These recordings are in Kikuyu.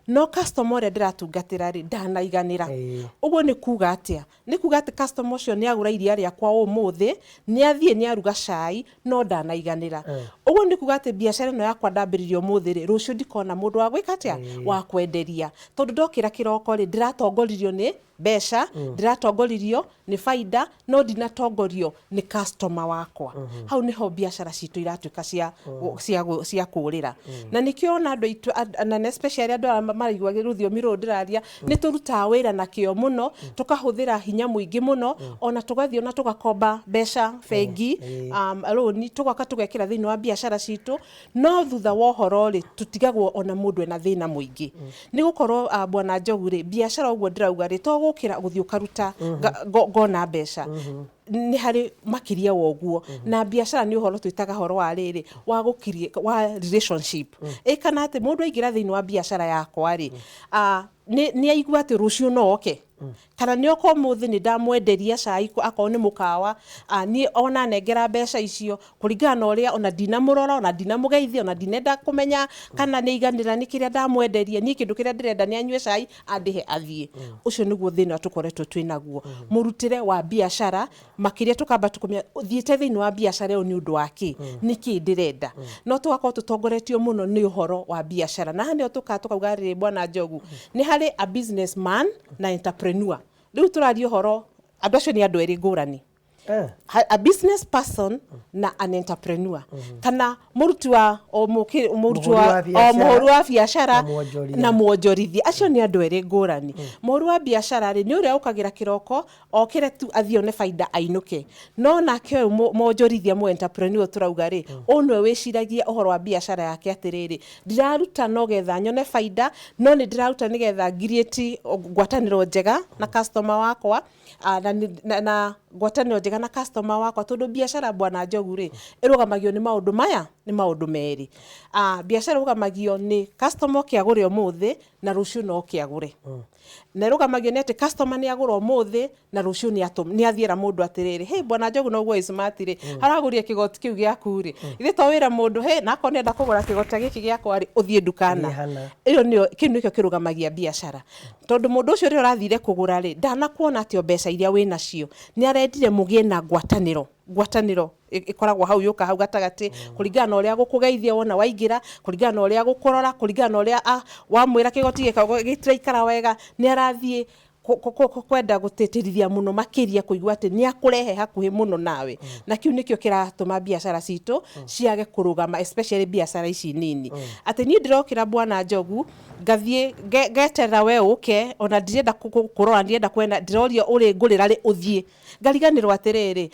No customer ũrĩa ndĩratungatĩra rĩ, ndanaiganĩra. Ũguo nĩ kuga atĩa? Nĩ kuga atĩ customer ũcio nĩ agũra iria rĩakwa ũmũthĩ, nĩ athiĩ nĩ aruga cai, no ndanaiganĩra. Ũguo nĩ kuga atĩ biacara ĩno yakwa ndambĩrĩria ũmũthĩ rĩ, rũciũ ndikona mũndũ wa gwĩka atĩa? Wa kwenderia. Tondũ ndokĩra kĩroko rĩ, ndĩratongoririo nĩ mbeca, ndĩratongoririo nĩ baida, no ndinatongorio nĩ customer wakwa. Hau nĩho biacara citũ iratuĩka cia kũrĩra. Na nĩkĩo ona andũ aitũ, na especially andũ arĩa maraigua rũthiomi rũrũ ndĩraria, nĩ tũrutaga wĩra na kĩo mũno, tũkahũthĩra hinya mũingĩ mũno, ona tũgathiĩ ona tũgakomba mbeca bengi, rũni, tũgoka tũgekĩra thĩinĩ wa biacara citũ. No thutha wa ũhoro rĩ, tũtigagwo ona mũndũ ena thĩna mũingĩ. Nĩ gũkorwo Bwana Njogu rĩ, biacara ũguo ndĩrauga rĩ, to gũkĩra gũthiĩ ũkaruta ngona mbeca. Nĩ harĩ makĩria wa ũguo. Na biacara nĩ ũhoro twĩtaga ũhoro wa rĩrĩ, wa gũkirie, wa relationship. Ĩ kana atĩ mũndũ aingĩra thĩinĩ wa biacara yakwa rĩ, nĩ aigua atĩ rũciũ no oke. Kana nĩ oka ũmũthĩ nĩ ndamwenderia cai akorwo nĩ mũkawa, niĩ ona nengera mbeca icio, kũringana na ũrĩa ona ndinamũrora, ona ndinamũgeithia, ona ndinenda kũmenya kana nĩ aiganĩra nĩ kĩrĩa ndamwenderia, niĩ kĩndũ kĩrĩa ndĩrenda nĩ anyue cai, andĩhe athiĩ. Ũcio nĩguo thĩna tũkoretwo twĩ naguo. Mũrutĩre wa biacara, makĩria tũkamba tũkamenya thiĩte thĩinĩ wa biacara ĩyo nĩ ũndũ wa kĩ, nĩ kĩ ndĩrenda. No tũgakorwo tũtongoretio mũno nĩ ũhoro wa biacara. Na haha nĩho tũkaga tũkauga atĩrĩrĩ Bwana Njogu, nĩ harĩ a business man na entrepreneur. Rĩu tũraria ũhoro, andũ acio nĩ andũ erĩ ngũrani. A business person na an entrepreneur. Kana mũruti wa o mũruti wa o mũhũri wa biacara na mwonjorithia, acio nĩ andũ erĩ ngũrani. Mũhũri wa biacara rĩ, nĩ ũrĩa ũkagĩra kĩroko, okĩre tu athiĩ one baida ainũke. No nake ũyũ mwonjorithia, mũ entrepreneur tũrauga rĩ, ũyũ nĩwe wĩciragia ũhoro wa biacara yake atĩrĩrĩ, ndiraruta no getha nyone baida, no nĩ ndĩraruta nĩgetha ngiriĩti ngwatanĩro njega na customer wakwa, na ngwatanĩro njega na customer wakwa, tondũ biacara Bwana Njogu rĩ, ĩrũgamagio nĩ maũndũ maya, nĩ maũndũ merĩ. Biacara ĩrũgamagio nĩ customer oke agũre ũmũthĩ na rũciũ no oke agũre. Na ĩrũgamagio nĩ atĩ customer nĩ agũra ũmũthĩ na rũciũ nĩ athiĩra mũndũ atĩrĩrĩ, hey, Bwana Njogu noguo wĩ smart rĩ, aragũrire kĩgoti kĩu gĩaku rĩ, ithe to wĩre mũndũ, hey, na akorwo nĩenda kũgũra kĩgoti ta gĩkĩ gĩakwa rĩ, ũthiĩ ndukana. Ĩyo nĩyo, kĩu nĩkĩo kĩrũgamagia biacara. Tondũ mũndũ ũcio rĩrĩa ũrathire kũgũra rĩ, ndanakuona atĩ o mbeca iria wĩnacio, nĩ arendire mũgĩe na ngwatanĩro. Ngwatanĩro ĩkoragwo hau yũka hau gatagatĩ, kũringana na ũrĩa agũkũgeithia wona waingĩra, kũringana na ũrĩa agũkũrora, kũringana na ũrĩa wamwĩra kĩgoti gĩkĩ gĩtiraikara wega, nĩ arathiĩ kwenda gũtĩtĩrithia mũno makĩria kũigua atĩ nĩ akũrehe hakuhĩ mũno nawe. Na kĩu nĩkĩo kĩratũma biacara citũ ciage kũrũgama, especially biacara ici nini. Atĩ niĩ ndĩrokĩra Bwana Njogu, ngathiĩ ngeterera we ũke, ona ndirenda kũrora, ndirenda kwenda, ndĩroria ũrĩ ngũrĩra rĩ ũthiĩ. Ngariganĩrwo atĩrĩrĩ,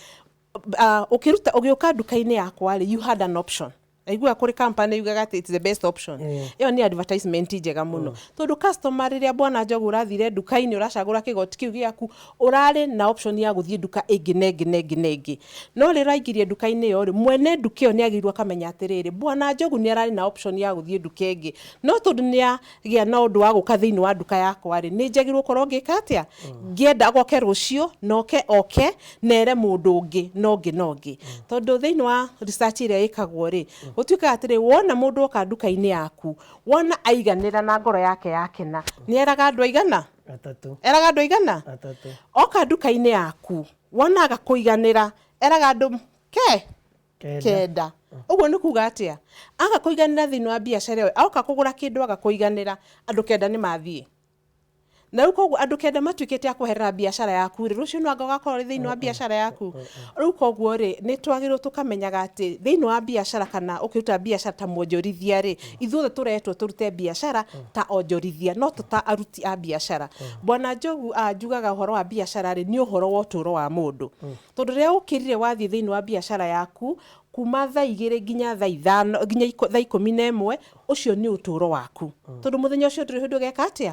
ũkĩruta, ũgĩũka nduka-inĩ yakwa rĩ, you had an option. Naiguaga kũrĩ company yugaga atĩ it's the best option. Ĩyo nĩ advertisement njega mũno. Tondũ customer rĩrĩa Bwana Njogu ũrathire nduka-inĩ ũracagũra kĩgoti kĩu gĩaku, ũrarĩ na option ya gũthiĩ nduka ĩngĩ na ĩngĩ na ĩngĩ na ĩngĩ. No rĩrĩa ũraingĩria nduka-inĩ ĩyo rĩ, mwene nduka ĩyo nĩ agĩrĩirwo akamenya atĩrĩrĩ, Bwana Njogu nĩ ararĩ na option ya gũthiĩ nduka ĩngĩ. No tondũ nĩ agĩa na ũndũ wa gũka thĩinĩ wa nduka yakwa rĩ, nĩ njagĩrĩirwo gũkorwo ngĩka atĩa? Ngĩenda oke rũciũ, na oke oke, na ere mũndũ ũngĩ, na ũngĩ na ũngĩ. Tondũ thĩinĩ wa research ĩrĩa ĩkagwo rĩ, gũtuĩkaga atĩrĩ, wona mũndũ oka nduka-inĩ yaku, wona aiganĩra na ngoro yake yakena, nĩ eraga andũ aigana? Atatũ. Eraga andũ aigana? Atatũ. Oka nduka-inĩ yaku, wona aga kũiganĩra, eraga andũ ke? Kenda. Kenda. Ũguo nĩ kuga atĩa? Aga kũiganĩra thĩinĩ wa biacara ĩyo, oka kũgũra kĩndũ aga kũiganĩra, andũ kenda nĩ mathiĩ. Na rĩu koguo andũ kenda matuĩkĩte a kweherera biacara yaku rĩ, rũciũ no anga ũgakorwo ũrĩ thĩinĩ wa biacara yaku. Rĩu koguo rĩ, nĩ twagĩrĩirwo tũkamenyaga atĩ thĩinĩ wa biacara kana ũkĩruta biacara ta mwonjorithia rĩ, ithuothe tũretwo tũrute biacara ta onjorithia, no ti ta aruti a biacara. Bwana Njogu njugaga ũhoro wa biacara rĩ, nĩ ũhoro wa ũtũũro wa mũndũ. Tondũ rĩrĩa ũkĩrire wathiĩ thĩinĩ wa biacara yaku, kuma thaa igĩrĩ nginya thaa ithano, nginya thaa ikũmi na ĩmwe, ũcio nĩ ũtũũro waku. Tondũ mũthenya ũcio ndũrĩ hĩndĩ ũgeka atĩa?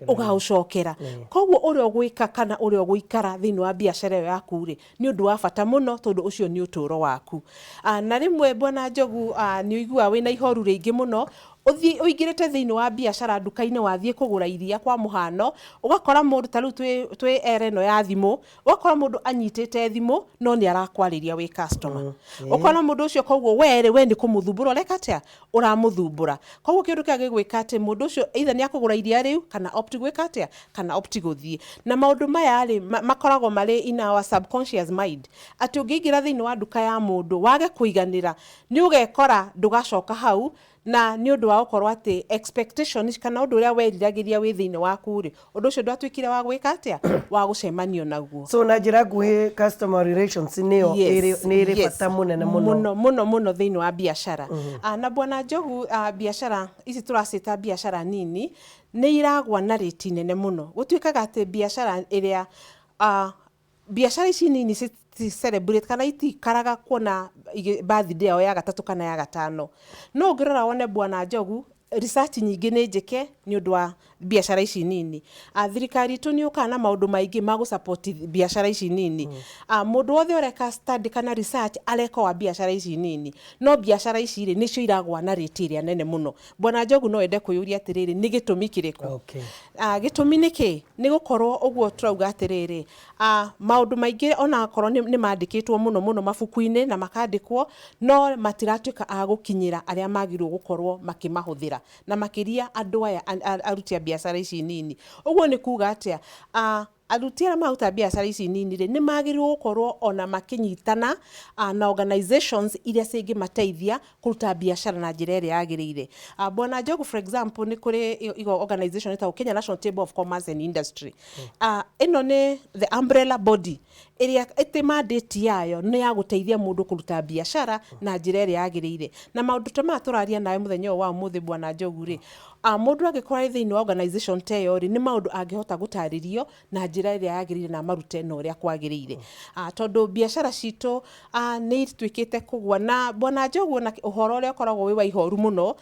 Ũgaũcokera. Koguo ũrĩa ũgwĩka kana ũrĩa ũgũikara thĩinĩ wa biacara ĩyo yaku rĩ, nĩ ũndũ wa bata mũno tondũ ũcio nĩ ũtũũro waku. Na rĩmwe Bwana Njogu nĩ ũiguaga wĩna ihoru rĩingĩ mũno, Ũthiĩ ũingĩrĩte thĩinĩ wa biacara nduka-inĩ, wathiĩ kũgũra iria kwa mũhano, ũgakora mũndũ ta rĩu twĩ era ĩno ya thimũ, ũgakora mũndũ anyitĩte thimũ no nĩ arakwarĩria wĩ customer. Ũkona mũndũ ũcio, koguo we rĩ, we nĩ kũmũthumbũra ũreka atĩa? Ũramũthumbũra. Koguo kĩndũ kĩrĩa gĩgwĩka atĩ mũndũ ũcio either nĩ akũgũra iria rĩu kana opt gwĩka atĩa? Kana opt gũthiĩ. Na maũndũ maya rĩ, makoragwo marĩ in our subconscious mind, atĩ ũngĩingĩra thĩinĩ wa nduka ya mũndũ wage kũiganĩra, nĩ ũgekora ndũgacoka hau, na nĩ ũndũ wa gũkorwo atĩ expectations kana ũndũ ũrĩa weriragĩria wĩ thĩinĩ waku rĩ, ũndũ ũcio ndwatuĩkire wa gwĩka atĩa? Wa gũcemanio naguo. So na njĩra nguhĩ, customer relations nĩyo nĩ ĩrĩ bata mũnene mũno. Mũno mũno mũno thĩinĩ wa biacara. Na Bwana Njogu, biacara ici tũracĩta biacara nini nĩ iragwa na rĩti nene mũno. Gũtuĩkaga atĩ biacara ĩrĩa biacara ici nini citi celebrate kana itikaraga kuona birthday yao ya gatatũ kana ya gatano. No ũngĩrora wone, Bwana Njogu, research nyingĩ nĩ njĩke nĩ ũndũ wa biacara ici nini. Thirikari itũ nĩ yũkaga na maũndũ maingĩ ma gũ biacara ici nini. Mũndũ wothe ũreka study kana research areka wa biacara ici nini, no biacara ici rĩ, nĩcio iragwa na rĩti ĩrĩa nene mũno. Bwana Njogu, no wende kwĩyũria atĩrĩrĩ, nĩ gĩtũmi kĩrĩkũ? Gĩtũmi nĩ kĩ? Nĩ gũkorwo ũguo tũrauga atĩrĩrĩ, maũndũ maingĩ onakorwo nĩ mandĩkĩtwo mũno mũno mabuku-inĩ na makandĩkwo, no matiratuĩka a gũkinyĩra arĩa magĩrĩirwo gũkorwo makĩmahũthĩra, na makĩria andũ aya aruti a biacara ici nini. Ũguo nĩ kuga atĩa? Aruti arĩa mararuta biacara ici nini rĩ, nĩ magĩrĩirwo gũkorwo ona makĩnyitana na organizations iria cingĩmateithia kũruta biacara na njĩra ĩrĩa yagĩrĩire. Bwana Njogu, for example, nĩ kũrĩ organization ĩtagwo Kenya National Chamber of Commerce and Industry. Ĩno nĩ the umbrella body ĩrĩa ĩtĩ mandate yayo nĩ ya gũteithia mũndũ kũruta biacara na njĩra ĩrĩa yagĩrĩire. Na maũndũ ta maya tũraria nawe mũthenya ũyũ wa ũmũthĩ, Bwana Njogu rĩ, mũndũ angĩkorwo arĩ thĩinĩ wa organization ta ĩyo rĩ, nĩ maũndũ angĩhota gũtarĩrio na njĩra ĩrĩa yagĩrĩire na amarute na ũrĩa kwagĩrĩire. Tondũ biacara citũ nĩ ituĩkĩte kũgwa. Na Bwana Njogu, ona ũhoro ũrĩa ũkoragwo wĩ wa ihoru mũno,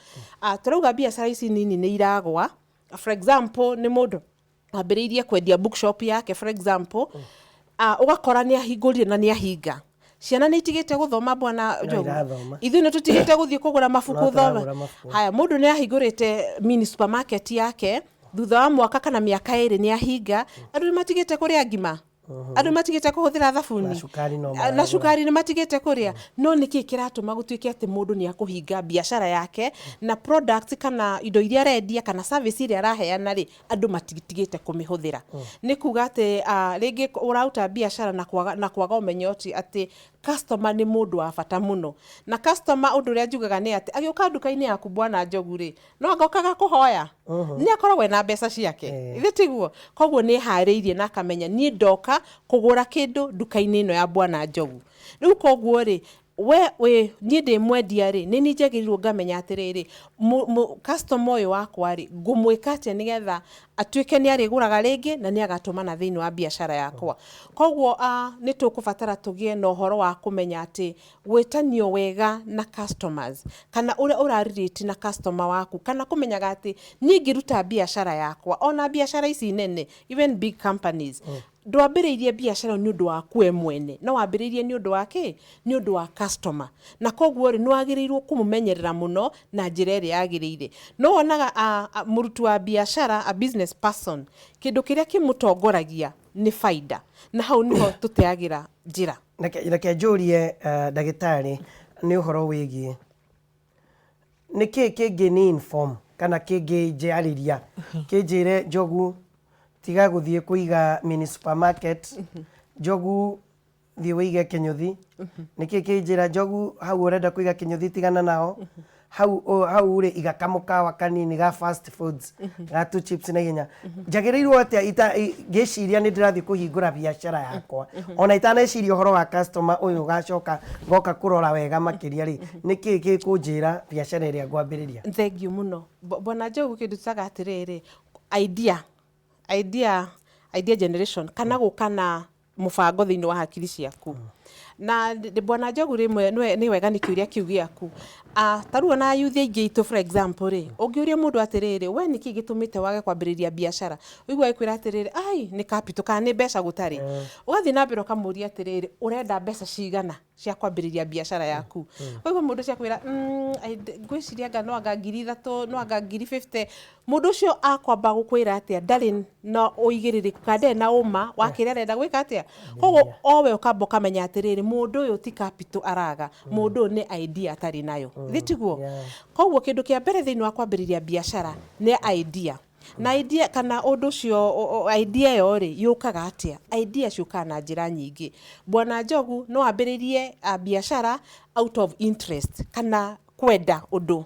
tũrauga biacara ici nini nĩ iragwa. For example, nĩ mũndũ ambĩrĩirie kwendia bookshop yake, for example, ũgakora nĩ ahingũrire na nĩ ahinga. Ciana nĩ itigĩte gũthoma, Bwana No Njogu. Irathoma. Ithuĩ nĩ tũtigĩte gũthiĩ kũgũra mabuku. No thoma. tũragũra mabuku. Haya, mũndũ nĩ ahingũrĩte mini supermarket yake, thutha wa mwaka kana mĩaka 2 nĩ ahinga. Andũ nĩ matigĩte kũrĩa ngima, andũ nĩ matigĩte kũhũthĩra thabuni. Na cukari no Na maragũra. Cukari nĩ matigĩte kũrĩa. No nĩkĩ kĩratũma gũtuĩke atĩ mũndũ nĩ akũhinga biacara yake na product kana indo iria arendia kana service ĩrĩa araheana rĩ, andũ matitigĩte kũmĩhũthĩra? Nĩ kuga atĩ rĩngĩ ũraruta biacara na kwaga ũmenyo atĩ customer nĩ mũndũ wa bata mũno. Na customer, ũndũ ũrĩa njugaga nĩ atĩ agĩũka nduka-inĩ yaku, Bwana Njogu rĩ, no angokaga kũhoya, nĩ akoragwo ena mbeca ciake. Ithe tiguo? Koguo nĩ eharĩirie na akamenya, niĩ ndoka kũgũra kĩndũ nduka-inĩ ĩno ya Bwana Njogu. Rĩu koguo rĩ, we wĩ niĩ ndĩ mwendia rĩ, nĩ niĩ njagĩrĩirwo ngamenya atĩrĩrĩ, customer ũyũ wakwa rĩ, ngũmwĩka atĩa nĩgetha atuĩke nĩ arĩgũraga rĩngĩ na nĩ agatũmana thĩinĩ wa biacara yakwa? Koguo nĩ tũkũbatara tũgĩe na ũhoro wa kũmenya atĩ gwĩtanio wega na customers, kana ũrĩa ũrarelate na customer waku, kana kũmenyaga atĩ niĩ ngĩruta biacara yakwa, ona biacara ici nene, even big companies, ndwambĩrĩirie biacara nĩ ũndũ waku we mwene, no wambĩrĩirie nĩ ũndũ wa kĩ? Nĩ ũndũ wa customer. Na koguo rĩ, nĩ wagĩrĩirwo kũmũmenyerera mũno na njĩra ĩrĩa yagĩrĩire. No wonaga mũruti wa biacara, a business person, kĩndũ kĩrĩa kĩmũtongoragia nĩ baida, na hau nĩho tũteagĩra njĩra. Reke njũrie ndagĩtarĩ nĩ ũhoro wĩgiĩ nĩ kĩĩ kĩngĩ ni inform kana kĩngĩnjarĩria kĩnjĩre, "Njogu, tiga gũthiĩ kũiga mini supermarket. Njogu, thiĩ wĩige kĩnyũthi." Nĩ kĩĩ kĩnjĩra, "Njogu, hau ũrenda kũiga kĩnyũthi, tigana nao hau, hau rĩ, iga kamũkawa kanini ga fast foods ga tu chips na ihenya"? Njagĩrĩirwo atĩa ngĩciria nĩ ndĩrathiĩ kũhingũra biacara yakwa, ona itaneciria ũhoro wa customer ũyũ ũgacoka ngoka kũrora wega makĩria rĩ, nĩ kĩĩ gĩkũnjĩra biacara ĩrĩa ngwambĩrĩria? Thengiũ mũno, Bwana Njogu. Kĩndũ tũtaga atĩrĩrĩ, idea generation, kana gũka na mũbango thĩinĩ wa hakiri ciaku. Na Bwana Njogu, rĩmwe nĩ wega nĩ kĩũria kĩu gĩaku. Ah, ta rĩu ona yuthi aingĩ aitũ, for example rĩ, ũngĩũria mũndũ atĩrĩrĩ, we nĩkĩ gĩtũmĩte wage kwambĩrĩria biacara, ũigua agĩkwĩra atĩrĩrĩ, ai nĩ capital kana nĩ mbeca gũtarĩ. Ũgathiĩ na mbere ũkamũria atĩrĩrĩ, ũrenda mbeca cigana cia kwambĩrĩria biacara yaku? Ũkaigua mũndũ ũcio akwĩra, ngwĩciria anga no anga 3,000, no anga 50,000. Mũndũ ũcio akwamba gũkwĩra atĩa, ndarĩ na ũigĩrĩrĩku kana ndarĩ na ũma wa kĩrĩa arenda gwĩka atĩa. Koguo o we ũkamba ũkamenya atĩrĩrĩ, mũndũ ũyũ ti capital araga, mũndũ ũyũ nĩ idea atarĩ nayo. Githĩ tiguo? Koguo kĩndũ kĩa mbere thĩinĩ wa kwambĩrĩria biacara nĩ idea. Na idea kana ũndũ ũcio, idea ĩyo rĩ, yũkaga atĩa? Idea ciũkaga na njĩra nyingĩ. Bwana Njogu no ambĩrĩrie biacara out of interest kana kwenda ũndũ.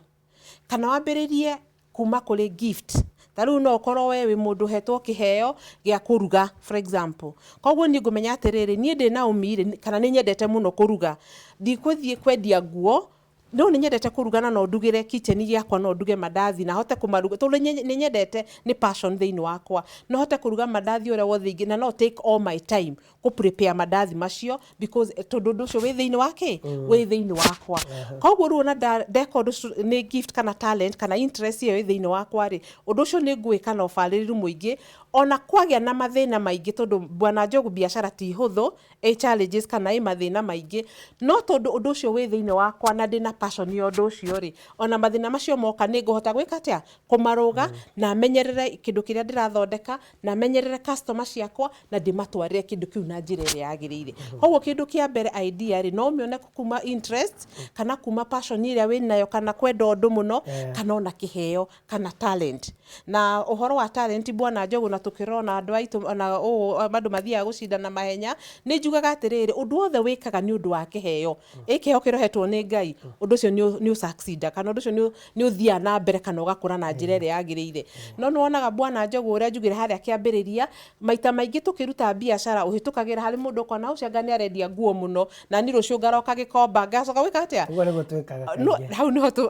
Kana wambĩrĩrie kuma kũrĩ gift. Ta rĩu no ũkorwo we wĩ mũndũ ũhetwo kĩheo gĩa kũruga, for example. Koguo niĩ ngũmenya atĩrĩrĩ, niĩ ndĩ Naomi rĩ, kana nĩ nyendete mũno kũruga. Ndigũthiĩ kwendia nguo, no nĩ nyendete kũruga na no ndugĩre kitchen gĩakwa, no nduge mandathi na hote kũmaruga, tondũ nĩ nyendete, nĩ passion thĩinĩ wakwa. No hote kũruga mandathi ũrĩa wothe ingĩ, na no take all my time kũ prepare mandathi macio because tondũ ũndũ ũcio wĩ thĩinĩ wa kĩ? Wĩ thĩinĩ wakwa. Koguo rĩu ona ndeka ũndũ ũcio nĩ gift kana talent kana interest ĩyo ĩ thĩinĩ wakwa rĩ, ũndũ ũcio nĩ ngũwĩka na ũbarĩrĩru mũingĩ, ona kwagĩa na mathĩna maingĩ, tondũ Bwana Njogu biacara ti hũthũ, ĩ challenges kana ĩ mathĩna maingĩ, no tondũ ũndũ ũcio wĩ thĩinĩ wakwa na ndĩna passion ya ũndũ ũcio rĩ, ona mathĩna macio moka nĩ ngũhota gwĩka atĩa? Kũmarũga na menyerere kĩndũ kĩrĩa ndĩrathondeka, na menyerere customer ciakwa, na ndĩmatwarĩre kĩndũ kĩu na njĩra ĩrĩa yagĩrĩire. Koguo kĩndũ kĩa mbere, idea rĩ, no ũmĩone kuma interest kana kuma passion ĩrĩa wĩnayo, kana kwenda ũndũ mũno, kana ona kĩheo kana talent. Na ũhoro wa talent, Bwana Njogu, na tũkĩrora andũ aitũ ona ũũ andũ mathiaga gũcindana mahenya, nĩ njugaga atĩrĩrĩ, ũndũ wothe wĩkaga nĩ ũndũ wa kĩheo, ĩ kĩheo kĩrohetwo nĩ Ngai, ũndũ ũcio nĩ ũ-succeed kana ũndũ ũcio nĩ ũthiaga na mbere kana ũgakũra na njĩra ĩrĩa yagĩrĩire. No nĩ wonaga, Bwana Njogu, ũrĩa njugire harĩa kĩambĩrĩria, maita maingĩ tũkĩruta biacara ũhĩtũkagĩra harĩ mũndũ ũkona ũcio anga nĩ arendia nguo mũno, na niĩ rũciũ ngaroka Gĩkomba ngacoka gwĩka atĩa? Ũguo nĩguo twĩkaga No, kaingĩ.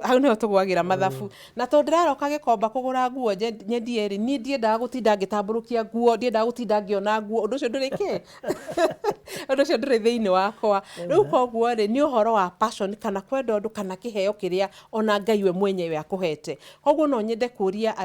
Hau nĩho tũgwagĩra mathabu. Na tondũ ndĩraroka Gĩkomba kũgũra nguo nyendie rĩ, niĩ ndiendaga gũtinda ngĩtambũrũkia nguo, ndiendaga gũtinda ngĩona nguo, ũndũ ũcio ndũrĩ kĩ? Ũndũ ũcio ndũrĩ thĩinĩ wakwa. Rĩu koguo rĩ, nĩ ũhoro wa passion kana kwenda ũndũ kana kĩheo kĩrĩa ona Ngai we mwenyewe akũhete. Koguo no nyende kũria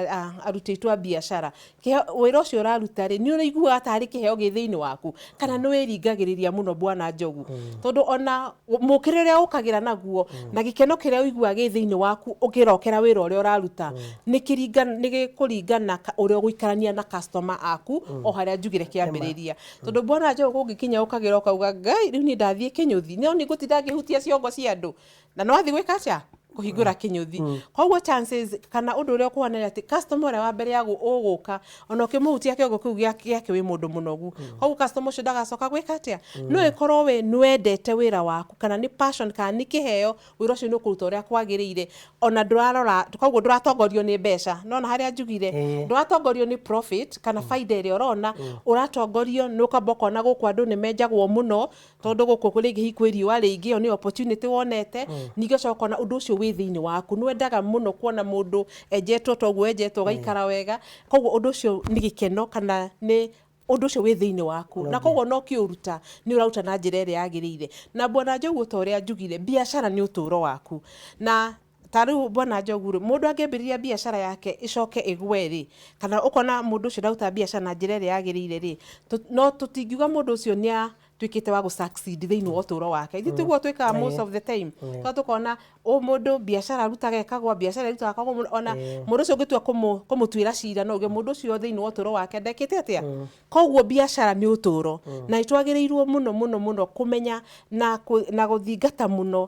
aruti aitũ a biacara, wĩra ũcio ũraruta rĩ, nĩ ũraiguaga tarĩ kĩheo gĩ thĩinĩ waku kana nĩ wĩringagĩrĩria mũno, Bwana Njogu? Tondũ ona mũkĩre ũrĩa ũkagĩra naguo na gĩkeno kĩrĩa ũiguaga gĩ thĩinĩ waku ũkĩrokera wĩra ũrĩa ũraruta nĩ gĩkũringana ũrĩa ũgũikarania na customer aku, o harĩa njugire kĩambĩrĩria. Tondũ Bwana Njogu, kũngĩkinya ũkagĩra ũkauga, Ngai, rĩu niĩ ndathiĩ kĩnyũthi, no nĩ ngũtinda ngĩhutia ciongo cia andũ, na no athiĩ gwĩka atĩa? Kũhingũra kĩnyũthi. Koguo chances kana ũndũ ũrĩa ũkũhana nĩ atĩ customer ũrĩa wa mbere ũgũka, ona ũkĩmũhutia kĩongo kĩu gĩake wĩ mũndũ mũnogu, koguo customer ũcio ndagacoka gwĩka atĩa. No ĩkorwo we nĩ wendete wĩra waku, kana nĩ passion kana nĩ kĩheo, wĩra ũcio nĩ ũkũruta ũrĩa kwagĩrĩire, ona ndũrarora, koguo ndũratongorio nĩ mbeca. Nona harĩa njugire, ndũratongorio nĩ profit kana baida ĩrĩa ũrona, ũratongorio nĩ ũkamba ũkona gũkũ andũ nĩ menjagwo mũno, tondũ gũkũ rĩngĩ hihi kwĩ riũa rĩingĩ, ĩyo nĩ opportunity wonete. Ningĩ ũcoka ũkona ũndũ ũcio wĩ thĩinĩ waku, nĩ wendaga mũno kuona mũndũ enjetwo toguo enjetwo ũgaikara wega, koguo ũndũ ũcio nĩ gĩkeno kana nĩ ũndũ ũcio wĩ thĩinĩ waku, na koguo no ũkĩũruta nĩ ũraruta na njĩra ĩrĩa yagĩrĩire. Na Bwana Njogu, ta ũrĩa njugire, biacara nĩ ũtũũro waku. Na ta rĩu, Bwana Njogu rĩ, mũndũ angĩambĩrĩria biacara yake ĩcoke ĩgwe rĩ, kana ũkona mũndũ ũcio ndaruta biacara na njĩra ĩrĩa yagĩrĩire rĩ, no tũtingiuga mũndũ ũcio nĩ atuĩkĩte wa gũ succeed thĩinĩ wa ũtũũro wake. Ithuĩ tiguo twĩkaga most of the time? Tondũ tũkona ũ mũndũ biacara arutaga ĩkagwa, biacara arutaga ĩkagwa mũno, ona mũndũ ũcio ũngĩtua kũmũtuĩra cira, no uge mũndũ ũcio thĩinĩ wa ũtũũro wake ndekĩte atĩa. Koguo biacara nĩ ũtũũro, na nĩ twagĩrĩirwo mũno mũno mũno kũmenya na gũthingata mũno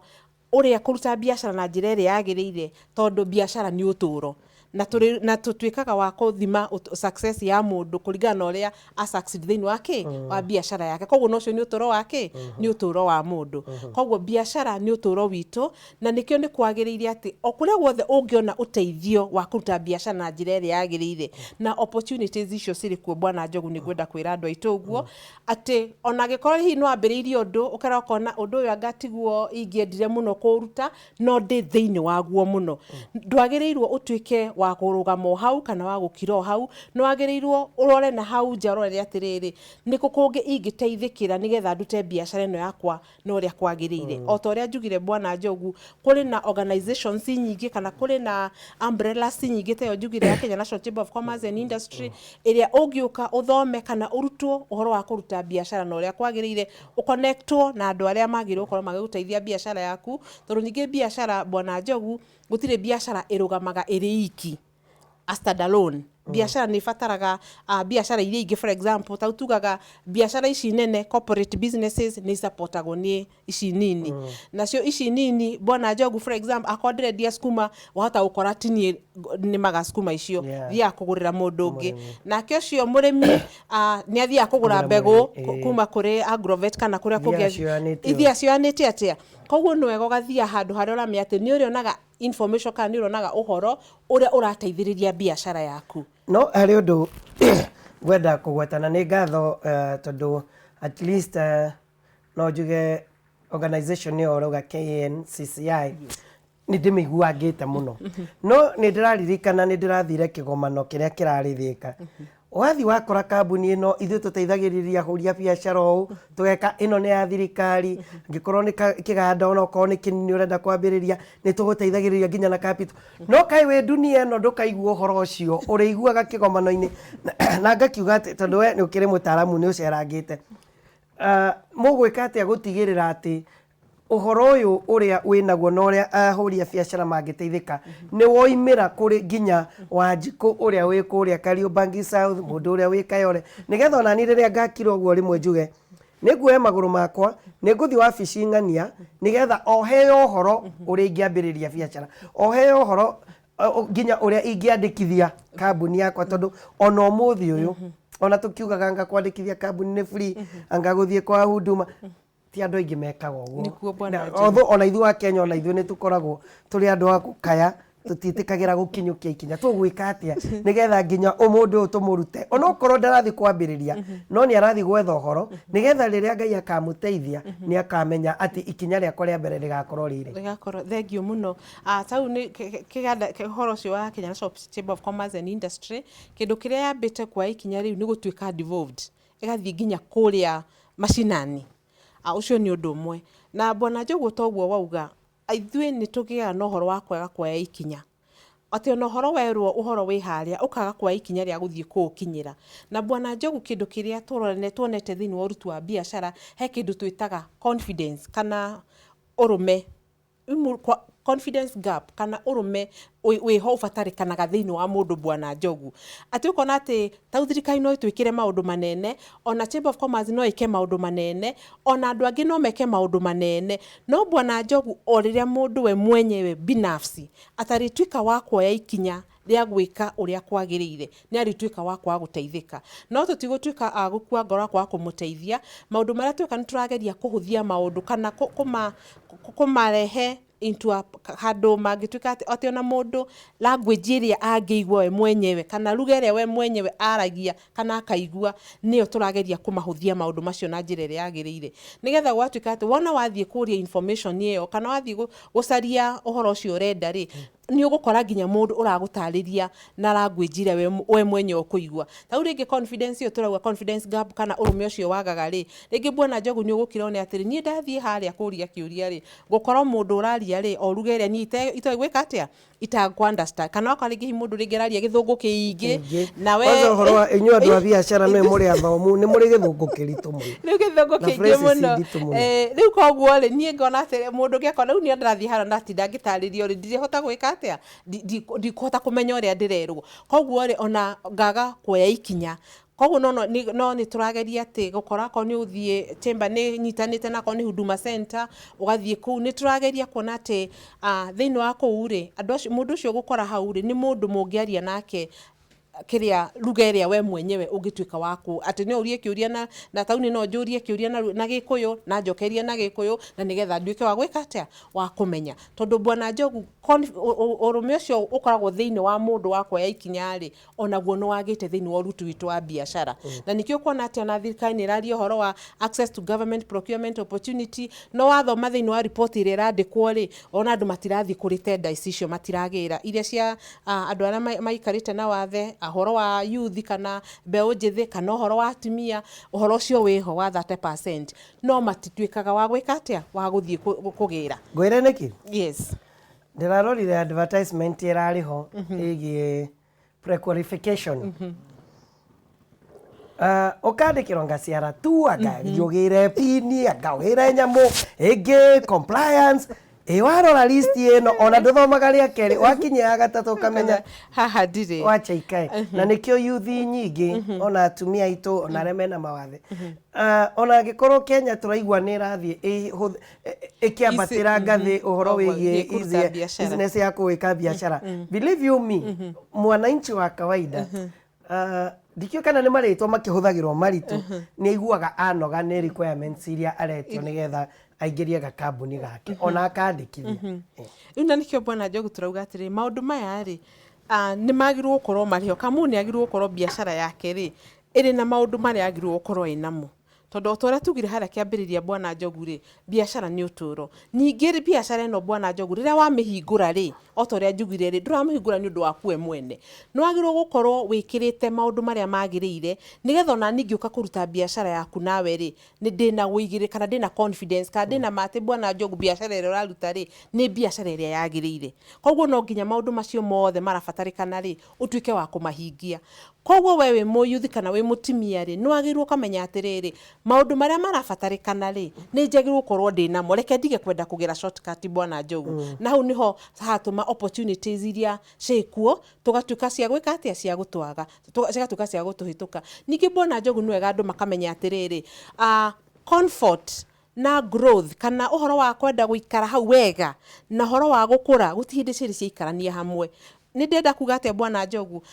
ũrĩa kũruta biacara na njĩra ĩrĩa yagĩrĩire, tondũ biacara nĩ ũtũũro, na tũrĩ na tũtuĩkaga wa kũthima success ya mũndũ kũringana na ũrĩa a succeed thĩinĩ wa kĩ wa biacara yake. Koguo na ũcio nĩ ũtũũro wa kĩ? Nĩ ũtũũro wa mũndũ. Koguo biacara nĩ ũtũũro witũ, na nĩkĩo nĩ kwagĩrĩire atĩ o kũrĩa guothe ũngĩona ũteithio wa kũruta biacara na njĩra ĩrĩa yagĩrĩire, na opportunities icio cirĩ kuo, Bwana Njogu, nĩ ngwenda kwĩra andũ aitũ ũguo atĩ ona angĩkorwo hihi nĩ wambĩrĩirie ũndũ ũkera ũkona ũndũ ũyũ anga tiguo ingĩendire mũno kũũruta, no ndĩ thĩinĩ waguo mũno, ndwagĩrĩirwo ũtuĩke wa kũrũgama o hau kana wa gũkira o hau, nĩ wagĩrĩirwo ũrore na hau nja ũrore atĩrĩrĩ, nĩkũ kũngĩ ingĩteithĩkĩra nĩgetha ndute biacara ĩno yakwa na ũrĩa kwagĩrĩire. O ta ũrĩa njugire Bwana Njogu, kũrĩ na organizations nyingĩ kana kũrĩ na umbrellas nyingĩ ta ĩyo njugire ya Kenya National Chamber of Commerce and Industry, ĩrĩa ũngĩũka ũthome kana ũrutwo ũhoro wa kũruta biacara na ũrĩa kwagĩrĩire, ũconnectwo na andũ arĩa magĩrĩirwo gũkorwo magĩgũteithia biacara yaku, tondũ ningĩ biacara Bwana Njogu, gũtirĩ biacara ĩrũgamaga ĩrĩ iki, a stand alone. Biacara nĩ ĩbataraga biacara iria ingĩ, for example, ta rĩu tugaga biacara ici nene corporate businesses nĩ icapotagwo nĩ ici nini. Nacio ici nini Bwana Njogu, for example, akorwo ndĩrendia sukuma, wahota gũkora ti niĩ nĩmaga sukuma icio, thiaga kũgũrĩra mũndũ ũngĩ. Nake ũcio mũrĩmi nĩ athiaga kũgũra mbegũ kuma kũrĩ agrovet kana kũrĩa kũngĩ. Ithiaga cioyanĩte atĩa? Koguo nĩ wega ũgathiaga handũ harĩa ũramenya atĩ nĩ ũrĩonaga information kana nĩ ũrĩonaga ũhoro ũrĩa ũrateithĩrĩria biacara yaku. No harĩ ũndũ ngwenda kũgweta na nĩ ngatho tondũ at least no njuge organization ĩyo ũrauga KNCCI nĩ ndĩmĩiguangĩte mũno. No nĩ ndĩraririkana nĩ ndĩrathire kĩgomano kĩrĩa kĩrarĩ Thĩka. Wathiĩ wakora kambuni ĩno ithuĩ tũteithagĩrĩria ahũri a biacara ũũ, tũgeka ĩno nĩ ya thirikari, angĩkorwo nĩ kĩganda onokorwo nĩ kĩnini ũrenda kwambĩrĩria nĩ tũgũteithagĩrĩria nginya na capital. No kaĩ wĩ dunia ĩno ndũkaigua ũhoro ũcio, ũrĩiguaga kĩgomano-inĩ. Na ngakiuga atĩ tondũ we nĩ ũkĩrĩ mũtaaramu nĩ ũcerangĩte, mũgwĩka atĩa gũtigĩrĩra atĩ ũhoro ũyũ ũrĩa wĩnaguo na ũrĩa ahũri a biacara mangĩteithĩka nĩ woimĩra kũrĩ nginya Wanjikũ ũrĩa wĩ kũrĩa Kariobangi South, mũndũ ũrĩa wĩ Kayole, nĩgetha onani rĩrĩa ngakira ũguo rĩmwe njuge nĩ nguoya magũrũ makwa nĩ ngũthiĩ wabici ng'ania nĩgetha o heo ũhoro ũrĩa ingĩambĩrĩria biacara, o heo ũhoro nginya ũrĩa ingĩandĩkithia kambuni yakwa, tondũ ona ũmũthĩ ũyũ ona tũkiugaga anga kwandĩkithia kambuni nĩ free, anga gũthiĩ kwa Huduma, ti andũ aingĩ mekaga ũguo. Nĩkuo Bwana Na although ona ithuĩ a Kenya ona ithuĩ nĩ tũkoragwo tũrĩ andũ a gũkaya, tũtiĩtĩkagĩra gũkinyũkia ikinya. Tũgwĩka atĩa nĩgetha nginya mũndũ ũyũ tũmũrute onokorwo ndarathiĩ kwambĩrĩria no nĩ arathiĩ gwetha ũhoro nĩgetha rĩrĩa Ngai akamũteithia nĩ akamenya atĩ ikinya rĩakwa rĩa mbere rĩgakorwo rĩrĩ. Rĩgakorwo thengiũ mũno. Ta rĩu nĩ kĩganda ũhoro ũcio wa Kenya National Chamber of Commerce and Industry, kĩndũ kĩrĩa yambĩte kuoya ikinya rĩu nĩ gũtuĩka devolved, ĩgathiĩ nginya kũrĩa macinani. Ũcio nĩ ũndũ ũmwe. Na Bwana Njogu toguo wauga, ithuĩ nĩ tũgĩaga na ũhoro wa kwaga kuoya ikinya. Atĩ ona ũhoro werwo ũhoro wĩ harĩa, ũkaga kuoya ikinya rĩa gũthiĩ kũũkinyĩra. Na Bwana Njogu kĩndũ kĩrĩa tuonete thĩinĩ wa ũruti wa biacara, he kĩndũ twĩtaga confidence kana ũrũme. Confidence gap kana ũrũme wĩho ũbatarĩkanaga thĩinĩ wa mũndũ Bwana Njogu. Atĩ ũkona atĩ ta rĩu thirikari no ĩtwĩkĩre maũndũ manene, ona Chamber of Commerce no ĩke maũndũ manene, ona andũ angĩ no meke maũndũ manene, no Bwana Njogu o rĩrĩa mũndũ we mwenyewe binafsi atarĩtuĩka wa kuoya ikinya rĩa gwĩka ũrĩa kwagĩrĩire, nĩ arĩtuĩka wa kwaga gũteithĩka. No tũtigũtuĩka a gũkua ngoro kwaga kũmũteithia, maũndũ marĩa tweka nĩ tũrageria kũhũthia maũndũ kana kũmarehe into a handũ mangĩtuĩka atĩ ona mũndũ language ĩrĩa angĩigua we mwenyewe kana lugha ĩrĩa we mwenyewe aragia kana akaigua, nĩyo tũrageria kũmahũthia maũndũ macio na njĩra ĩrĩa yagĩrĩire. Nĩgetha gũgatuĩka atĩ wona wathiĩ kũria information ĩyo kana wathiĩ gũcaria ũhoro ũcio ũrenda rĩ, nĩ ũgũkora nginya mũndũ ũragũtarĩria na language ĩrĩa we mwenyewe ũkũigua. Ta rĩu rĩngĩ confidence ĩyo tũrauga confidence gap kana ũrũme ũcio wagaga rĩ, rĩngĩ Bwana Njogu nĩ ũgũkira one atĩrĩ, niĩ ndathiĩ harĩa kũria kĩũria rĩ, ngũkora mũndũ ũraria rĩ, o lugha ĩrĩa niĩ itoĩ gwĩka atĩa, itakũ understand. Kana wakora rĩngĩ hihi mũndũ rĩngĩ araria gĩthũngũ kĩingĩ, na we Kwanza ũhoro wa inyuĩ andũ a biacara nĩ mũrĩ athomu, nĩ mũrĩ gĩthũngũ kĩritũ mũno. Rĩu gĩthũngũ Na kĩingĩ phrases mũno. nditũ mũno. Rĩu koguo rĩ, niĩ ngona atĩ mũndũ ũngĩ akona rĩu niĩ ndĩrathiĩ harĩa ndatinda ngĩtarĩrio rĩ, ndirĩhota gwĩka atĩa, ndikũhota kũmenya ũrĩa ndĩrerwo. Koguo rĩ, ona ngaga kuoya ikinya. Koguo no no nĩ tũrageria atĩ gũkora akorwo nĩ ũthiĩ chamber nĩ ĩnyitanĩte na akorwo nĩ Huduma Center, ũgathiĩ kũu. Nĩ tũrageria kuona atĩ thĩinĩ wa kũu rĩ, andũ acio, mũndũ ũcio ũgũkora hau rĩ, nĩ mũndũ mũngĩaria nake Kĩrĩa lugha ĩrĩa we mwenyewe ũngĩtuĩka wa kũ atĩ no ũrie kĩũria na tauni no njũrie kĩũria na Gĩkũyũ na njokerie na Gĩkũyũ, na nĩgetha nduĩke wa gwĩka atĩa, wa kũmenya. Tondũ Bwana Njogu, ũrũme ũcio ũkoragwo thĩinĩ wa mũndũ wa kuoya ikinya rĩ, onaguo nĩ wagĩte thĩinĩ wa ũruti witũ wa biacara. Na nĩkĩo ũkona atĩ ona thirikari nĩ ĩraria ũhoro wa access to government procurement opportunity, no wathoma thĩinĩ wa riboti ĩrĩa ĩrandĩkwo rĩ, ona andũ matirathiĩ kũrĩ tenders icio, matiragĩra iria cia andũ arĩa maikarĩte na wathe, ũhoro wa youth kana mbeũ njĩthĩ, kana ũhoro wa atumia, ũhoro ũcio wĩho wa 30%, no matituĩkaga wa gwĩka atĩa, wa gũthiĩ kũgĩra. Ngwĩre nĩkĩ? Yes. Ndĩrarorire advertisement ĩrarĩ ho ĩgiĩ prequalification. Ũkandĩkĩrwo ngaciara tu, anga ũgĩre pini, anga ũgĩre nyamũ ĩngĩ compliance. Ĩ warora list ĩno, ona ndũthomaga rĩa kerĩ, wakinyia ya gatatũ ũkamenya haha ndirĩ. Wacha ikae. Na nĩkĩo yuthi nyingĩ, ona atumia aitũ, ona arĩa mena mawathe, ona angĩkorwo Kenya tũraigua nĩ ĩrathiĩ ĩkĩambatĩra ngathĩ ũhoro wĩgiĩ kũruta biacara. Business ya kũwĩka biacara, believe you me, mwananchi wa kawaida, ndikĩũĩ kana nĩ marĩtwa makĩhũthagĩrwo maritũ, nĩ aiguaga anoga nĩ requirements iria aretio nĩgetha aingĩrie gakambuni gake ona akandĩkithia. Rĩu na nĩkĩo, Bwana Njogu, tũrauga atĩrĩ, maũndũ maya rĩ, nĩ magĩrĩirwo gũkorwo marĩ ho. Kamũ nĩ agĩrĩirwo gũkorwo biacara yake rĩ ĩrĩ na maũndũ marĩa agĩrĩirwo gũkorwo ĩnamo, tondũ o ta ũrĩa tugire harĩa kĩambĩrĩria, Bwana Njogu rĩ, biacara nĩ ũtũro. Ningĩ rĩ, biacara ĩno, Bwana Njogu, rĩrĩa wamĩhingũra rĩ, o ta ũrĩa njugire rĩ, ndũramĩhingũra nĩ ũndũ waku we mwene, nĩ wagĩrĩirwo gũkorwo wĩkĩrĩte maũndũ marĩa magĩrĩire, nĩgetha ona niĩ ngĩũka kũruta biacara yaku nawe rĩ, nĩ ndĩna ũigĩrĩri kana ndĩna confidence kana ndĩna ma atĩ Bwana Njogu, biacara ĩrĩa ũraruta rĩ, nĩ biacara ĩrĩa yagĩrĩire. Koguo no nginya maũndũ macio mothe marabatarĩkana rĩ, ũtuĩke wa kũmahingia. Koguo we wĩ mũyuthi kana wĩ mũtumia rĩ, nĩ wagĩrĩirwo ũkamenya atĩrĩrĩ, maũndũ marĩa marabatarĩkana rĩ, nĩ njagĩrĩirwo gũkorwo ndĩ namo, reke ndige kwenda kũgĩra shortcut, Bwana Njogu. Na hau nĩho haratũma opportunities iria ciĩkuo tũgatuĩka cia gwĩka atĩa, cia gũtwaga, cigatuĩka cia gũtũhĩtũka. Ningĩ, Bwana Njogu, nĩ wega andũ makamenya atĩrĩrĩ, comfort na growth kana ũhoro wa kwenda gũikara hau wega na ũhoro wa gũkũra gũtirĩ hĩndĩ cierĩ ciaikarania hamwe. Nĩ ndĩrenda kuga atĩa, Bwana Njogu?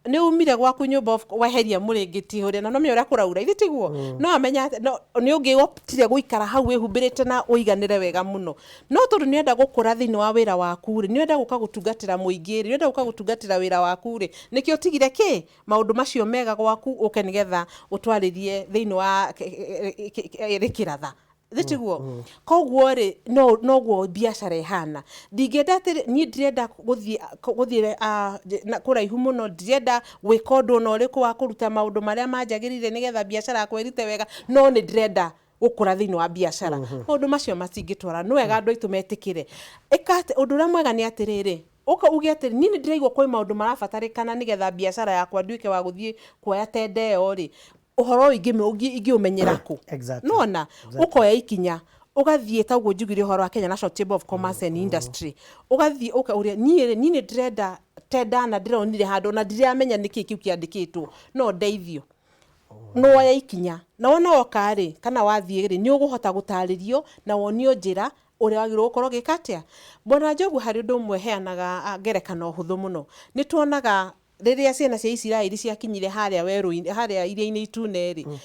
Nĩ umire gwaku nyũmba, weheria mũrĩngĩti ũrĩa na nomenya ũrĩa kũraura, ithe tiguo? No amenya no nĩ ũngĩoptire gũikara hau wĩhumbĩrĩte na ũiganĩre wega mũno, no tondũ nĩ ũrenda gũkũra thĩinĩ wa wĩra waku rĩ, nĩ ũrenda gũka gũtungatĩra mũingĩ rĩ, nĩ ũrenda gũka gũtungatĩra wĩra waku rĩ, nĩkĩo ũtigire kĩ maũndũ macio mega gwaku ũke nĩgetha ũtwarĩrie thĩinĩ wa rĩkĩratha thĩ, koguo rĩ, no noguo biacara ĩhana. Ndingĩenda atĩ niĩ ndirenda gũthiĩ na kũraihu mũno, ndirenda gwĩka ũndũ ona ũrĩkũ wa kũruta maũndũ marĩa manjagĩrĩire nĩgetha biacara yakwa ĩrute wega, no nĩ ndĩrenda gũkũra thĩinĩ wa biacara. Maũndũ macio matingĩtwara. Nĩ wega andũ aitũ metĩkĩre. Ĩka atĩ ũndũ ũrĩa mwega nĩ atĩrĩrĩ, ũka uge atĩ niĩ nĩ ndĩraigua kwĩ maũndũ marabatarĩkana nĩgetha biacara yakwa nduĩke wa gũthiĩ kuoya tender ĩyo rĩ, ũhoro ũyũ ingĩũmenyera kũ? Nona ũkoya ikinya ũgathiĩ ta ũguo njugire ũhoro wa Kenya National Chamber of Commerce and Industry, ũgathiĩ ũkauria, niĩ rĩ, niĩ nĩ ndĩrenda tender na ndĩronire handũ na ndiramenya nĩkĩ kĩu kĩandĩkĩtwo, no ndeithio. Nĩwoya ikinya na wona woka rĩ, kana wathiĩ rĩ, nĩ ũgũhota gũtarĩrio na wonio njĩra ũrĩa wagĩrĩirwo gũkorwo ũgĩka atĩa. Bwana Njogu, harĩ ũndũ ũmwe heanaga ngerekano hũthũ mũno. Nĩ tuonaga rĩrĩa ciana cia Isiraeli ciakinyire harĩa werũ-inĩ, harĩa iria-inĩ itune rĩ,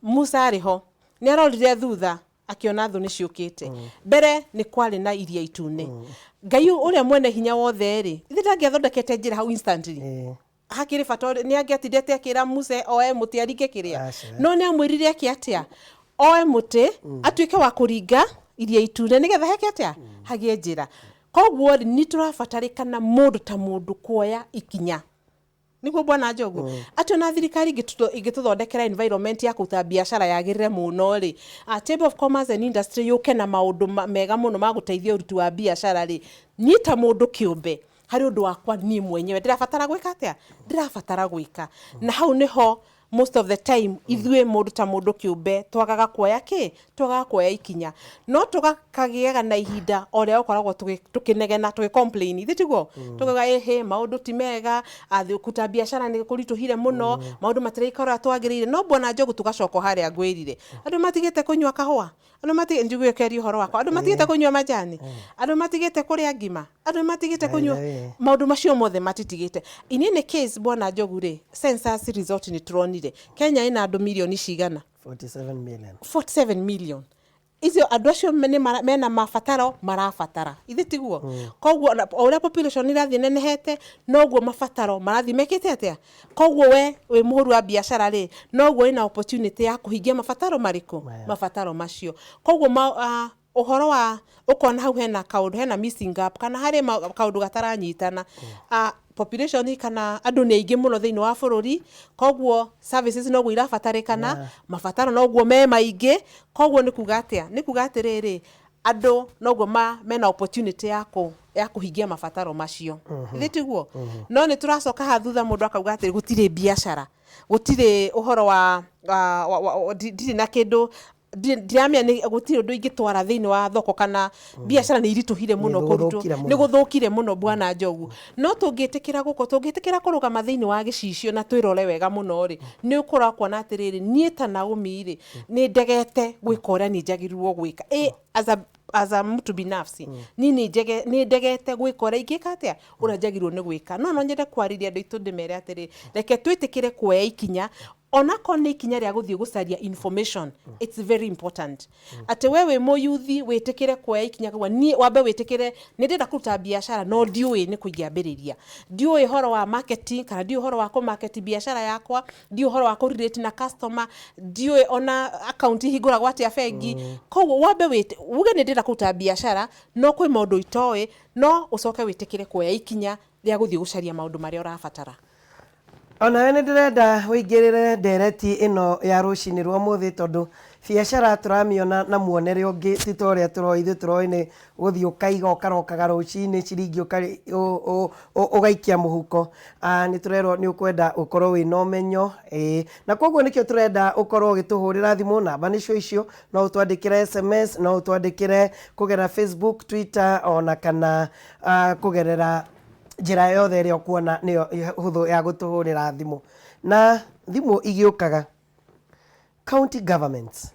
Musa arĩ ho, nĩ arorire thutha akĩona thũ nĩ ciũkĩte. Mbere nĩ kwarĩ na iria itune. Ngai ũrĩa mwene hinya wothe rĩ, ithe ndangĩathondekete njĩra hau instantly? Hakĩrĩ bata nĩ angĩatindĩte akĩra Musa oe mũtĩ aringe kĩrĩa? Aca. No nĩ amwĩrire eke atĩa? Oe mũtĩ atuĩke wa kũringa iria itune nĩgetha heke atĩa? Hagĩe njĩra. Koguo rĩ, nĩ tũrabatarĩkana mũndũ ta mũndũ kuoya ikinya nĩguo, Bwana Njogu, atĩ ona thirikari ĩngĩtũthondekera environment ya kũruta biacara yagĩrĩre mũno rĩ, Chamber of Commerce and Industry yũke na maũndũ mega mũno ma gũteithia ũruti wa biacara rĩ, niĩ ta mũndũ kĩũmbe harĩ ũndũ wakwa niĩ mwenyewe ndĩrabatara gwĩka atĩa? Ndĩrabatara gwĩka. Na hau nĩho most of the time ithuĩ mũndũ ta mũndũ kĩũmbe twagaga kuoya kĩ, twagaga kuoya ikinya, no tũgakagĩaga na ihinda o rĩa gũkoragwo tũkĩnegena, tũgĩ complain, ithe tiguo? Tũkauga ĩhĩ, maũndũ ti mega, kũruta biacara nĩ kũritũhire mũno, maũndũ matiraikara ũrĩa twagĩrĩire. No Bwana Njogu, tũgacoka o harĩa ngwĩrire, andũ matigĩte kũnyua kahũa, andũ matigĩte, njugue keria ũhoro wakwa, andũ matigĩte kũnyua majani, andũ matigĩte kũrĩa ngima. Andũ nĩ matigĩte By kũnyua. the way. Maũndũ macio mothe matitigĩte. In any case, bwana Njogu rĩ, census result nĩ tũronire Kenya ĩna andũ mirioni cigana? 47 million. 47 million. Icio andũ acio mena mabataro marabatara, ithe tiguo? Koguo o ũrĩa population irathiĩ nenehete, noguo mabataro marathiĩ mekĩte atĩa. Koguo we wĩ mũhũri wa biacara rĩ, noguo wĩna opportunity ya kũhingia mabataro marĩkũ? Maya. Mabataro macio. Koguo ũhoro wa ũkona hau hena kaũndũ, hena missing gap, kana harĩ kaũndũ gataranyitana. Population kana andũ nĩ aingĩ mũno thĩinĩ wa bũrũri, koguo services noguo irabatarĩkana, mabataro noguo me maingĩ. Koguo nĩ kuga atĩa? Nĩ kuga atĩrĩrĩ, andũ noguo mena opportunity ya kũhingia mabataro macio, githĩ tiguo? No nĩ tũracoka haha thutha, mũndũ akauga atĩ gũtirĩ biacara, gũtirĩ ũhoro wa ndirĩ na kĩndũ, ndiramenya nĩ gũtirĩ ũndũ ingĩtwara thĩinĩ wa thoko, kana biacara nĩ iritũhire mũno kũrutwo. Nĩ gũthũkire mũno. Nĩ gũthũkire mũno, bwana Njogu. No tũngĩtĩkĩra gũkũ, tũngĩtĩkĩra kũrũgama thĩinĩ wa gĩcicio na twĩrore wega mũno rĩ, nĩ ũkũrora kuona atĩrĩrĩ, niĩ ta Naomi rĩ, nĩ ndegete gwĩka ũrĩa niĩ njagĩrĩirwo gwĩka. Ĩ as a mtu binafsi, niĩ nĩ ndegete gwĩka ũrĩa ingĩka atĩa, ũrĩa njagĩrĩirwo nĩ gwĩka. No nyende kwarĩria andũ aitũ, ndĩmere atĩrĩ, reke twĩtĩkĩre kuoya ikinya, onakorwo nĩ ikinya rĩa gũthiĩ gũcaria information. It's very important atĩ we wĩ mũyuthi wĩtĩkĩre kuoya ikinya kuga niĩ wambe wĩtĩkĩre nĩ ndĩrenda kũruta biacara, no ndiũĩ nĩ kũ ingĩambĩrĩria, ndiũĩ ũhoro wa marketing, kana ndiũĩ ũhoro wa kũ-market biacara yakwa, ndiũĩ ũhoro wa kũ-relate na customer, ndiũĩ ona account ihingũragwo atĩa bengi. Koguo wambe uge nĩ ndĩrenda kũruta biacara, no kwĩ maũndũ itoĩ, no ũcoke wĩtĩkĩre kuoya ikinya rĩa gũthiĩ gũcaria maũndũ marĩa ũrabatara. Onawe nĩ ndĩrenda ũingĩrĩre ndereti ĩno ya rũcinĩ rwa ũmũthĩ, tondũ biacara tũramĩona na muonere ũngĩ, ti ta ũrĩa tũroĩ. Ithuĩ tũroĩ nĩ gũthiĩ ũkaiga, ũkarokaga rũcinĩ ciringi ũgaikia mũhuko. Nĩ tũrerwo nĩ ũkwenda ũkorwo wĩna ũmenyo, ĩĩ, na koguo nĩkĩo tũrenda ũkorwo ũgĩtũhũrĩra thimũ, namba nĩcio icio, no ũtwandĩkĩre SMS, no ũtwandĩkĩre kũgerera Facebook, Twitter, ona kana kũgerera njĩra yothe ĩrĩa ũkuona nĩyo hũthũ ya gũtũhũrĩra thimũ. Na thimũ igĩũkaga, county governments,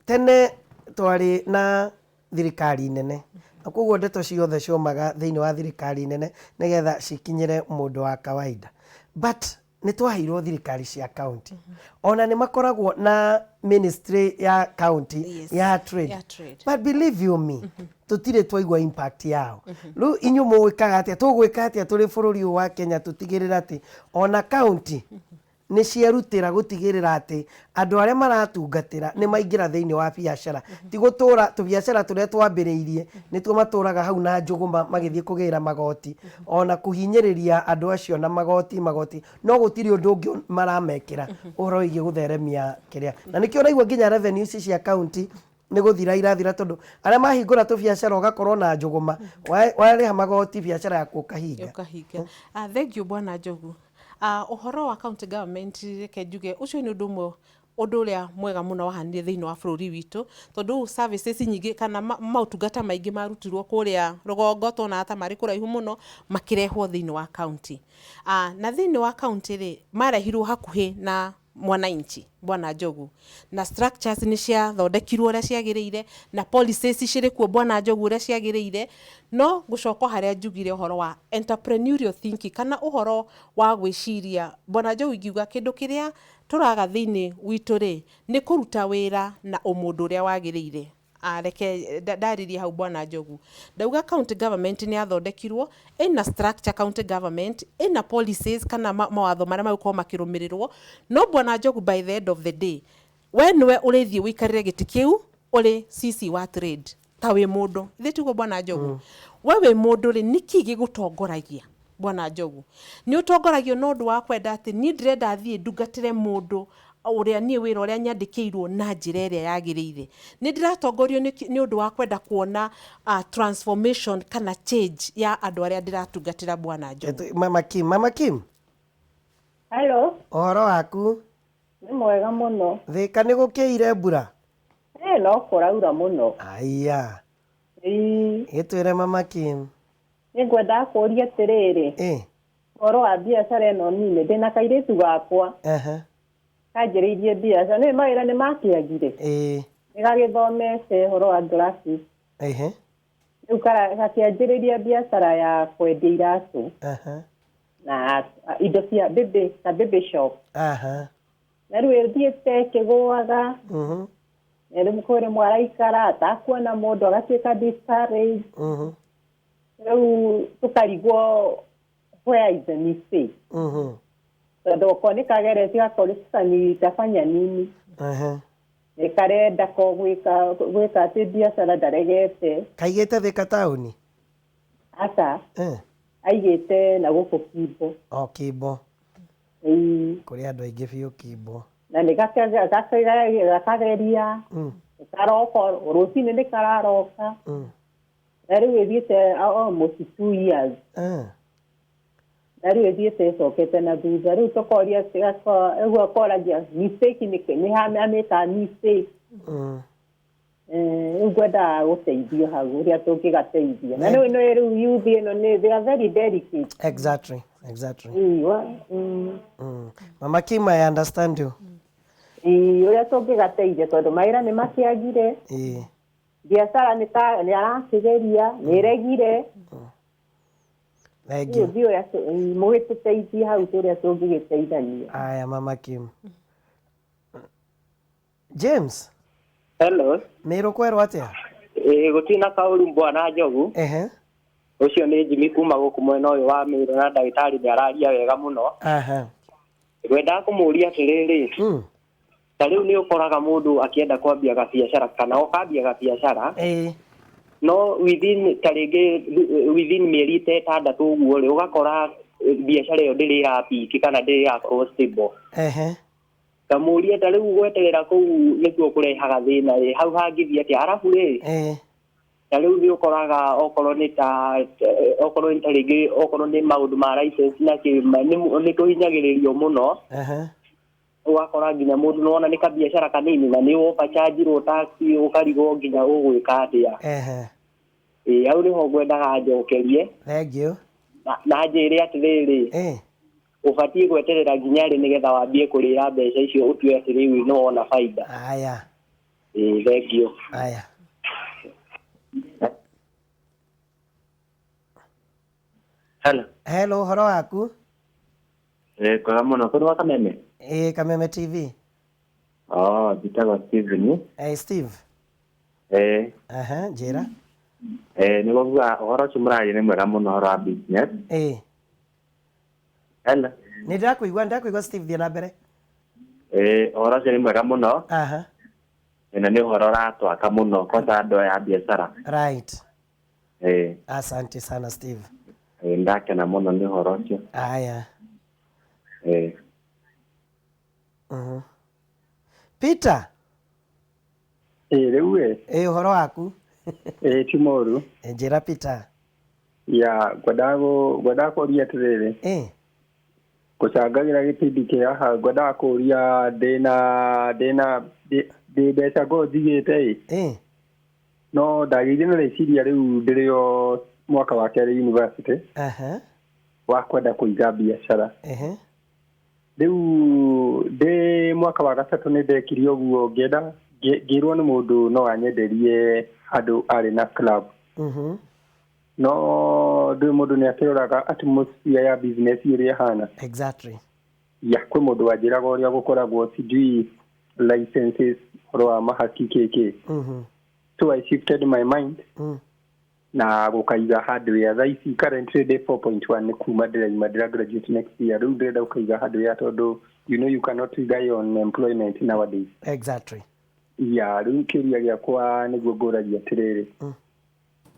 tene twarĩ na thirikari nene, na koguo ndeto ciothe ciaumaga thĩinĩ wa thirikari nene nĩgetha cikinyĩre mũndũ wa kawaida, but nĩ twaheirwo thirikari cia county, ona nĩ makoragwo na ministry ya county ya trade. Ya trade. But believe you me, tũtirĩ twaigua impact yao. Rĩu inyuĩ mũgwĩkaga atĩa, tũgwĩka atĩa tũrĩ bũrũri ũyũ wa Kenya tũtigĩrĩre atĩ ona county nĩ cierutĩra gũtigĩrĩra atĩ andũ arĩa maratungatĩra nĩ maingĩra thĩinĩ wa biacara, ti gũtũra tũbiacara tũrĩa twambĩrĩirie nĩtuo matũraga hau na njũgũma, magĩthiĩ kũgĩra magoti, ona kũhinyĩrĩria andũ acio na magoti magoti, no gũtirĩ ũndũ ũngĩ maramekĩra ũhoro wĩgiĩ gũtheremia kĩrĩa. Na nĩkĩo ũraigua nginya revenues cia county nĩ gũthira irathira, tondũ arĩa mahingũra tũbiacara ũgakorwo na njũgũma, warĩha magoti biacara yaku ũkahinga. Ũkahinga. Thank you, bwana Njogu. Ũhoro wa county government, reke njuge ũcio nĩ ũndũ ũmwe, ũndũ ũrĩa mwega mũno wahanire thĩinĩ wa bũrũri witũ, tondũ rĩu services nyingĩ kana maũtungata maingĩ marutirwo kũrĩa rũgongo, tuonaga ta marĩ kũraihu mũno, makĩrehwo thĩinĩ wa county. Na thĩinĩ wa county rĩ, marehirwo hakuhĩ na mwananchi, bwana Njogu, na structures nĩ ciathondekirwo ũrĩa ciagĩrĩire, na policies cirĩ kuo, bwana Njogu, ũrĩa ciagĩrĩire. No gũcoka harĩa njugire ũhoro wa entrepreneurial thinking, kana ũhoro wa gwĩciria, bwana Njogu, ingiuga kĩndũ kĩrĩa tũraga thĩinĩ witũ rĩ, nĩ kũruta wĩra na ũmũndũ ũrĩa wagĩrĩire. Reke ndarĩrie hau, bwana Njogu. Ndauga county government nĩ yathondekirwo ĩna structure, county government ĩna policies kana mawatho marĩa magũkorwo makĩrũmĩrĩrwo. No bwana Njogu, by the end of the day, we nĩwe ũrĩthiĩ ũikarĩre gĩtĩ kĩu ũrĩ CC wa trade, ta wĩ mũndũ, ithe tiguo, bwana Njogu? We wĩ mũndũ rĩ, nĩkĩ gĩgũtongoragia, bwana Njogu? Nĩ ũtongoragio na ũndũ wa kwenda atĩ niĩ ndĩrenda thiĩ ndungatĩre mũndũ ũrĩa niĩ wĩra ũrĩa nyandĩkĩirwo na njĩra ĩrĩa yagĩrĩire. Nĩ ndĩratongorio nĩ ũndũ wa kwenda kuona transformation kana change ya andũ arĩa ndĩratungatĩra, bwana Njogu? Mama Kim, Mama Kim. Hello. Ũhoro waku? Nĩ mwega mũno. Thĩka nĩ gũkĩire mbura? Eh, no kũraura mũno. Aya. Ĩĩ. Gĩtwĩre, Mama Kim. Nĩ ngwendaga kũũria atĩrĩrĩ, ũhoro wa biacara ĩno nini, ndĩna kairĩtu gakwa kanjĩrĩirie biacara, nĩ mawĩra nĩ makĩagire. Nĩ gagĩthomete ũhoro wa graphics. Rĩu gakĩanjĩrĩria biacara ya kwendia iratũ na indo cia baby, ta baby shop. Na rĩu ĩthiĩte ĩkĩgũaga. Na rĩu kwĩ rĩmwe araikara atakuona mũndũ, agatuĩka discouraged. Rĩu tũkarigwo where is the mistake, tondũ okorwo nĩ kageretie gakorwo sasa nitafanya nini. Nĩ karenda ko gwĩka atĩ biacara ndaregete. Kaigĩte Thika taũni? Aca. Aigĩte na gũkũ Kimbo. O Kimbo. Ĩĩ. Kũrĩ andũ aingĩ biũ Kimbo. Na nĩ gakageria, karoka rũcinĩ, nĩ kararoka. Na rĩu ĩthiĩte almost 2 years. Na rĩu ĩthiĩte ĩcokete na thutha. Rĩu tũkoria, ũguo akoragia mistake nĩ amĩkaga mistake. Rĩu ngwendaga gũteithio hau ũrĩa tũngĩgateithia, na rĩu nĩ rĩu youth ĩno nĩ they are very delicate. Exactly. Ĩĩ. Mama Kim, I understand you. Ĩĩ, ũrĩa tũngĩgateithia, tondũ mawĩra nĩ makĩagire. Biacara nĩ ta nĩ arakĩgeria, nĩ ĩregire. Thank you. Rĩu ũrĩa mũgĩtũteithie hau ũrĩa tũngĩgĩteithania. Aya, Mama Kim. James. Hello. Mĩrũ kwerwo atĩa? Ĩĩ, gũtirĩ na kaũru, bwana Njogu. Ũcio nĩ Jimmy kuma gũkũ mwena ũyũ wa Mĩrũ, na ndagĩtarĩ nĩ araria wega mũno. Ngwendaga kũmũria atĩrĩrĩ, ta rĩu nĩ ũkoraga mũndũ akĩenda kwambia gabiacara kana ũkambia gabiacara, no within ta rĩngĩ within mĩeri ta 6 ũguo rĩ, ũgakora biacara ĩyo ndĩrĩ ĩrapiki kana ndĩrĩ ĩrakorwo stable. Ngamũria, ta rĩu gweterera kũu nĩkuo kũrehaga thĩna ĩ, hau hangĩthiĩ atĩa? Arabu rĩ, ta rĩu nĩ ũkoraga okorwo nĩ ta rĩngĩ okorwo nĩ maũndũ ma license na kĩ nĩ tũhinyagĩrĩrio mũno. Ũgakora nginya mũndũ nĩwona nĩ kabiacara kanini na nĩ overcharge-irwo tax, ũkarigwo nginya ũgwĩka atĩa. Ĩĩ, hau nĩho ngwendaga njokerie. Thank you. Na njĩre atĩrĩrĩ, ũbatiĩ gweterera nginya rĩ nĩgetha wambie kũrĩra mbeca icio, ũtue atĩ rĩu nĩ wona baida? Aya. Ĩĩ, thank you. Aya. Hello. Hello, ũhoro waku? Eh, kwega mũno. Kũrĩ wa Kameme? Ĩĩ, Kameme TV. Oh, njĩtagwo Steven. Steve. Njĩra. Nĩguo kuga ũhoro ũcio mũraria nĩ mwega mũno, ũhoro wa business. Hello. Nĩ ndĩrakũigua, nĩ ndĩrakũigua Steve, thiĩ na mbere. Ũhoro ũcio nĩ mwega mũno. Na nĩ ũhoro ũratwaka mũno kwanza andũ aya a biacara. Asante sana, Steve. Ndakena mũno nĩ ũhoro ũcio. Aya. Peter. Ĩĩ, rĩu ĩ. Ĩĩ, ũhoro waku? Ĩĩ, ti mũru. Njĩra, Peter. Ya, ngwendaga kũria atĩrĩrĩ. Gũcangagĩra gĩbindi kĩa haha, ngwendaga kũria ndĩna ndĩ mbeca ngorwo njigĩte ĩ. No ndagĩire na rĩciria rĩu ndĩrĩ o mwaka wa kerĩ university wa kwenda kũiga biacara. Rĩu ndĩ mwaka wa gatatũ nĩ ndekire ũguo, ngĩenda ngĩrwo nĩ mũndũ no anyenderie handũ arĩ na club. No ndũĩ mũndũ nĩ akĩroraga atmosphere ya business ũrĩa ĩhana. Ya, kwĩ mũndũ wanjĩraga ũrĩa gũkoragwo, sijui licenses, ũhoro wa mahaki, kĩkĩ. So I shifted my mind na gũkaiga hardware. Thaa ici currently ndĩ 4.1, nĩ kuma ndĩraima, ndĩra graduate next year. Rĩu ndĩrenda gũkaiga hardware tondũ you know you cannot rely on employment nowadays. Ya, rĩu kĩũria gĩakwa nĩguo ngũragia atĩrĩrĩ,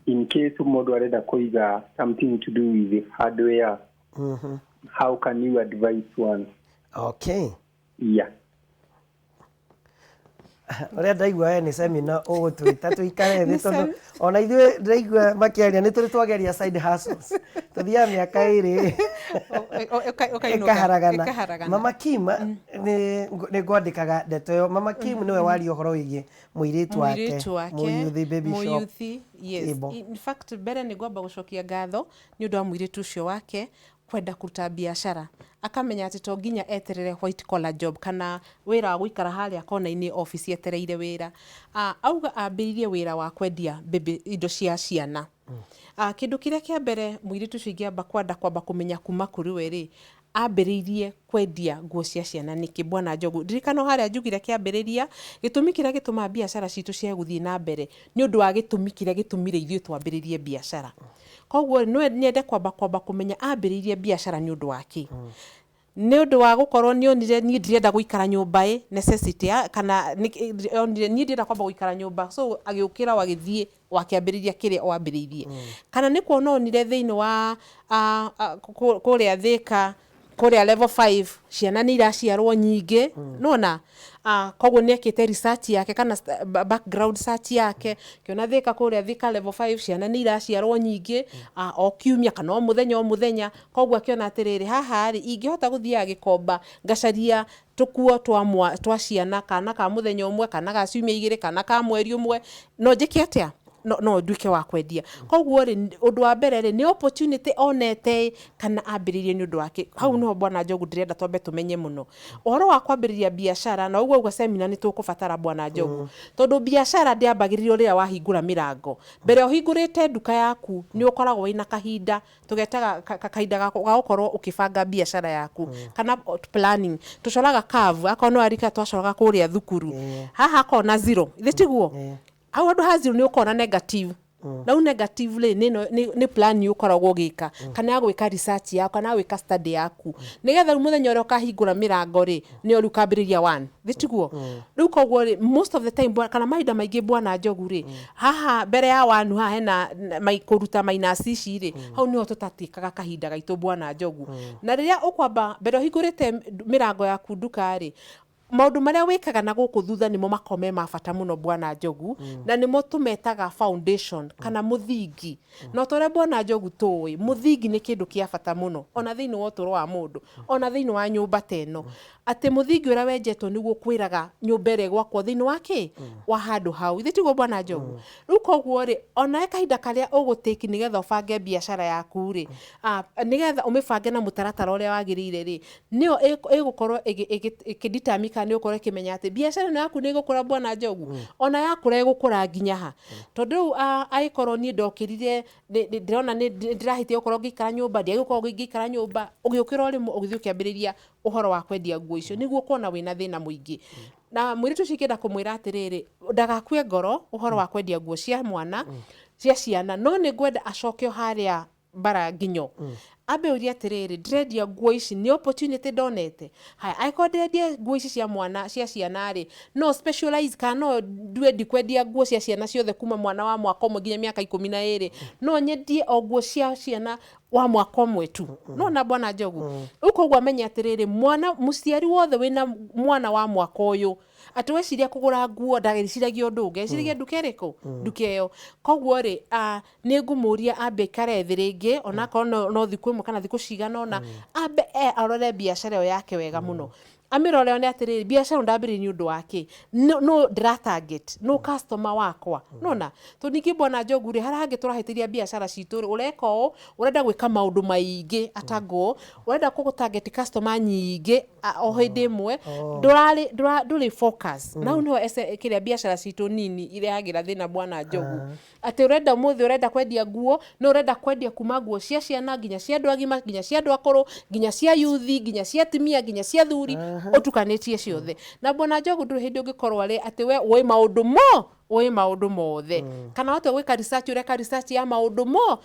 in case mũndũ arenda kũiga something to do with hardware, how can you advise one? Yeah. Ũrĩa ndaigua we nĩ semina ũgũtwĩta tũikare thĩ, tondũ ona ithuĩ ndĩraigua makĩaria nĩ tũrĩ twageria side hustles, tũthiaga mĩaka 2 ĩkaharagana. Ĩkaharagana. Mama Kim, nĩ ngwandĩkaga ndeto ĩyo. Mama Kim nĩwe waria ũhoro wĩgiĩ mũirĩtu wake. Mũirĩtu wake. Mũyuthi, baby shop. Mũyuthi, yes. Kimbo. In fact, mbere nĩ ngwamba gũcokia ngatho nĩ ũndũ wa mũirĩtu ũcio wake kwenda kũruta biacara, akamenya atĩ to nginya eterere white collar job kana wĩra wa gũikara harĩa kona-inĩ office etereire wĩra. Auga ambĩrĩrie wĩra wa kwendia baby, indo cia ciana. Kĩndũ kĩrĩa kĩa mbere mũirĩtu ũcio ingĩamba kwenda kwamba kũmenya kuma kũrĩ we rĩ, ambĩrĩirie kwendia nguo cia ciana nĩkĩ? Bwana Njogu, ndirikana o harĩa njugire kĩambĩrĩria, gĩtũmi kĩrĩa gĩtũmaga biacara citũ ciage gũthiĩ na mbere nĩ ũndũ wa gĩtũmi kĩrĩa gĩtũmire ithuĩ twambĩrĩrie biacara. Koguo rĩ, no nyende kwamba kwamba kũmenya ambĩrĩirie biacara nĩ ũndũ wa kĩ? Nĩ ũndũ wa gũkorwo nĩ onire niĩ ndirenda gũikara nyũmba ĩ, necessity kana onire niĩ ndirenda kwamba gũikara nyũmba so agĩũkĩra o agĩthiĩ o akĩambĩrĩria kĩrĩa o ambĩrĩirie. Kana nĩ kuona onire thĩinĩ wa kũrĩa Thĩka, kũrĩa level 5 ciana nĩ iraciarwo nyingĩ, nĩwona? Koguo nĩ ekĩte research yake kana background search yake, akĩona Thĩka kũrĩa Thĩka level 5 ciana nĩ iraciarwo nyingĩ o kiumia kana o mũthenya o mũthenya, koguo akĩona atĩrĩrĩ, haha rĩ, ingĩhota gũthiaga Gĩkomba ngacaria tũkuo twa ciana, kana ka mũthenya ũmwe, kana ga ciumia igĩrĩ, kana ka mweri ũmwe, no njĩke atĩa? No nduĩke wa kwendia. Koguo rĩ, ũndũ wa mbere rĩ, nĩ opportunity onete ĩ, kana ambĩrĩirie nĩ ũndũ wa kĩ? Hau nĩho Bwana Njogu ndĩrenda twambe tũmenye mũno. Ũhoro wa kwambĩrĩria biacara, na ũguo wauga seminar nĩ tũkũbatara Bwana Njogu, tondũ biacara ndĩambagĩrĩrio rĩrĩa wahingũra mĩrango. Mbere ũhingũrĩte nduka yaku, nĩ ũkoragwo wĩna kahinda, tũgetaga kahinda ga gũkorwo ũkĩbanga biacara yaku, kana planning. Tũcoraga curve, akorwo nĩ waririkana twacoraga kũrĩa thukuru. Haha hakoragwo na zero, githĩ tiguo? Hau handũ ha zero nĩ ũkona negative. Na rĩu negative rĩ, nĩ ĩno nĩ plan ũkoragwo ũgĩka, kana ya gwĩka research yaku, kana ya gwĩka study yaku. Nĩgetha rĩu mũthenya ũrĩa ũkahingũra mĩrango rĩ, nĩyo rĩu ũkambĩrĩria one. Githĩ tiguo? Rĩu koguo rĩ, most of the time kana mahinda maingĩ Bwana Njogu rĩ, haha mbere ya one haha hena kũruta minus ici rĩ, hau nĩho tũtatĩkaga kahinda gaitũ Bwana Njogu. Na rĩrĩa ũkwamba, mbere ũhingũrĩte mĩrango yaku nduka rĩ, Maũndũ marĩa wĩkaga na gũkũ thutha nĩmo makoragwo me ma bata mũno Bwana Njogu, na nĩmo tũmetaga foundation kana mũthingi. Na ota ũrĩa Bwana Njogu tũĩ, mũthingi nĩ kĩndũ kĩa bata mũno ona thĩinĩ wa ũtũro wa mũndũ, ona thĩinĩ wa nyũmba ta ĩno. Atĩ mũthingi ũrĩa wenjetwo nĩguo ũkwĩraga nyũmba ĩrĩa ĩgwakwo thĩinĩ wa kĩ? Wa handũ hau. Githĩ tiguo Bwana Njogu? Rĩu koguo rĩ, onawe kahinda karĩa ũgũ take nĩgetha ũbange biacara yaku rĩ, nĩgetha ũmĩbange na mũtaratara ũrĩa wagĩrĩire rĩ, nĩyo ĩgũkorwo ĩkĩ determine kana nĩ ũgũkorwo ĩkĩmenya atĩ biacara ĩno yaku nĩ ĩgũkũra Bwana Njogu, ona yakũra ĩgũkũra nginya ha. Tondũ rĩu angĩkorwo niĩ ndokĩrire ndĩrona nĩ ndĩrahĩtia gũkorwo ngĩikara nyũmba, ndiagĩrĩirwo gũkorwo ngĩikara nyũmba, ũgĩũkĩra o rĩmwe ũgĩthiĩ ũkĩambĩrĩria ũhoro wa kwendia nguo icio, nĩguo ũkona wĩna thĩna mũingĩ. Na mũirĩtu ũcio ingĩenda kũmwĩra atĩrĩrĩ, ndagakue ngoro ũhoro wa kwendia nguo cia mwana, cia ciana, no nĩ ngwenda acoke o harĩa mbara nginyo. Ambe ũrie atĩrĩrĩ, ndĩrendia nguo ici nĩ opportunity ndonete? Haya, angĩkorwo ndĩrendia nguo ici cia mwana, cia ciana rĩ, no specialize kana no ndue ndikwendia nguo cia ciana ciothe kuma mwana wa mwaka ũmwe nginya mĩaka 12, no nyendie o nguo cia ciana wa mwaka ũmwe tu. Nĩwona Bwana Njogu? Rĩu koguo amenye atĩrĩrĩ, mwana, mũciari wothe wĩna mwana wa mwaka ũyũ, atĩ weciria kũgũra nguo ndageciragia ũndũ ũngĩ, eciragia nduka ĩrĩkũ? Nduka ĩyo. Koguo rĩ, nĩ ngũmũria ambe aikare thĩ rĩngĩ, onakorwo no thikũ ĩmwe kana thikũ cigana ũna, ambe arore biacara ĩyo yake wega mũno. Amĩrore one atĩrĩrĩ, biacara ĩno ndambĩrĩirie nĩ ũndũ wa kĩ? Nũ ndĩra target? Nũ customer wakwa? Nĩwona? Tondũ ningĩ Bwana Njogu rĩ, harĩa hangĩ tũrahĩtĩria biacara citũ rĩ, ũreka ũũ, ũrenda gwĩka maũndũ maingĩ at a go, ũrenda kũ target customer nyingĩ o hĩndĩ ĩmwe, ndũrarĩ, ndũrĩ focus. Na hau nĩho kĩrĩa biacara citũ nini irehagĩra thĩna Bwana Njogu. Atĩ ũrenda ũmũthĩ ũrenda kwendia nguo, no ũrenda kwendia kuma nguo cia ciana nginya cia andũ agima, nginya cia andũ akũrũ, nginya cia yuthi, nginya cia atumia, nginya cia athuri, ũtukanĩtie ciothe. Na Bwana Njogu ndũrĩ hĩndĩ ũngĩkorwo arĩ atĩ we ũĩ maũndũ mo, ũĩ maũndũ mothe. Kana watua gwĩka research ũreka research ya maũndũ mo,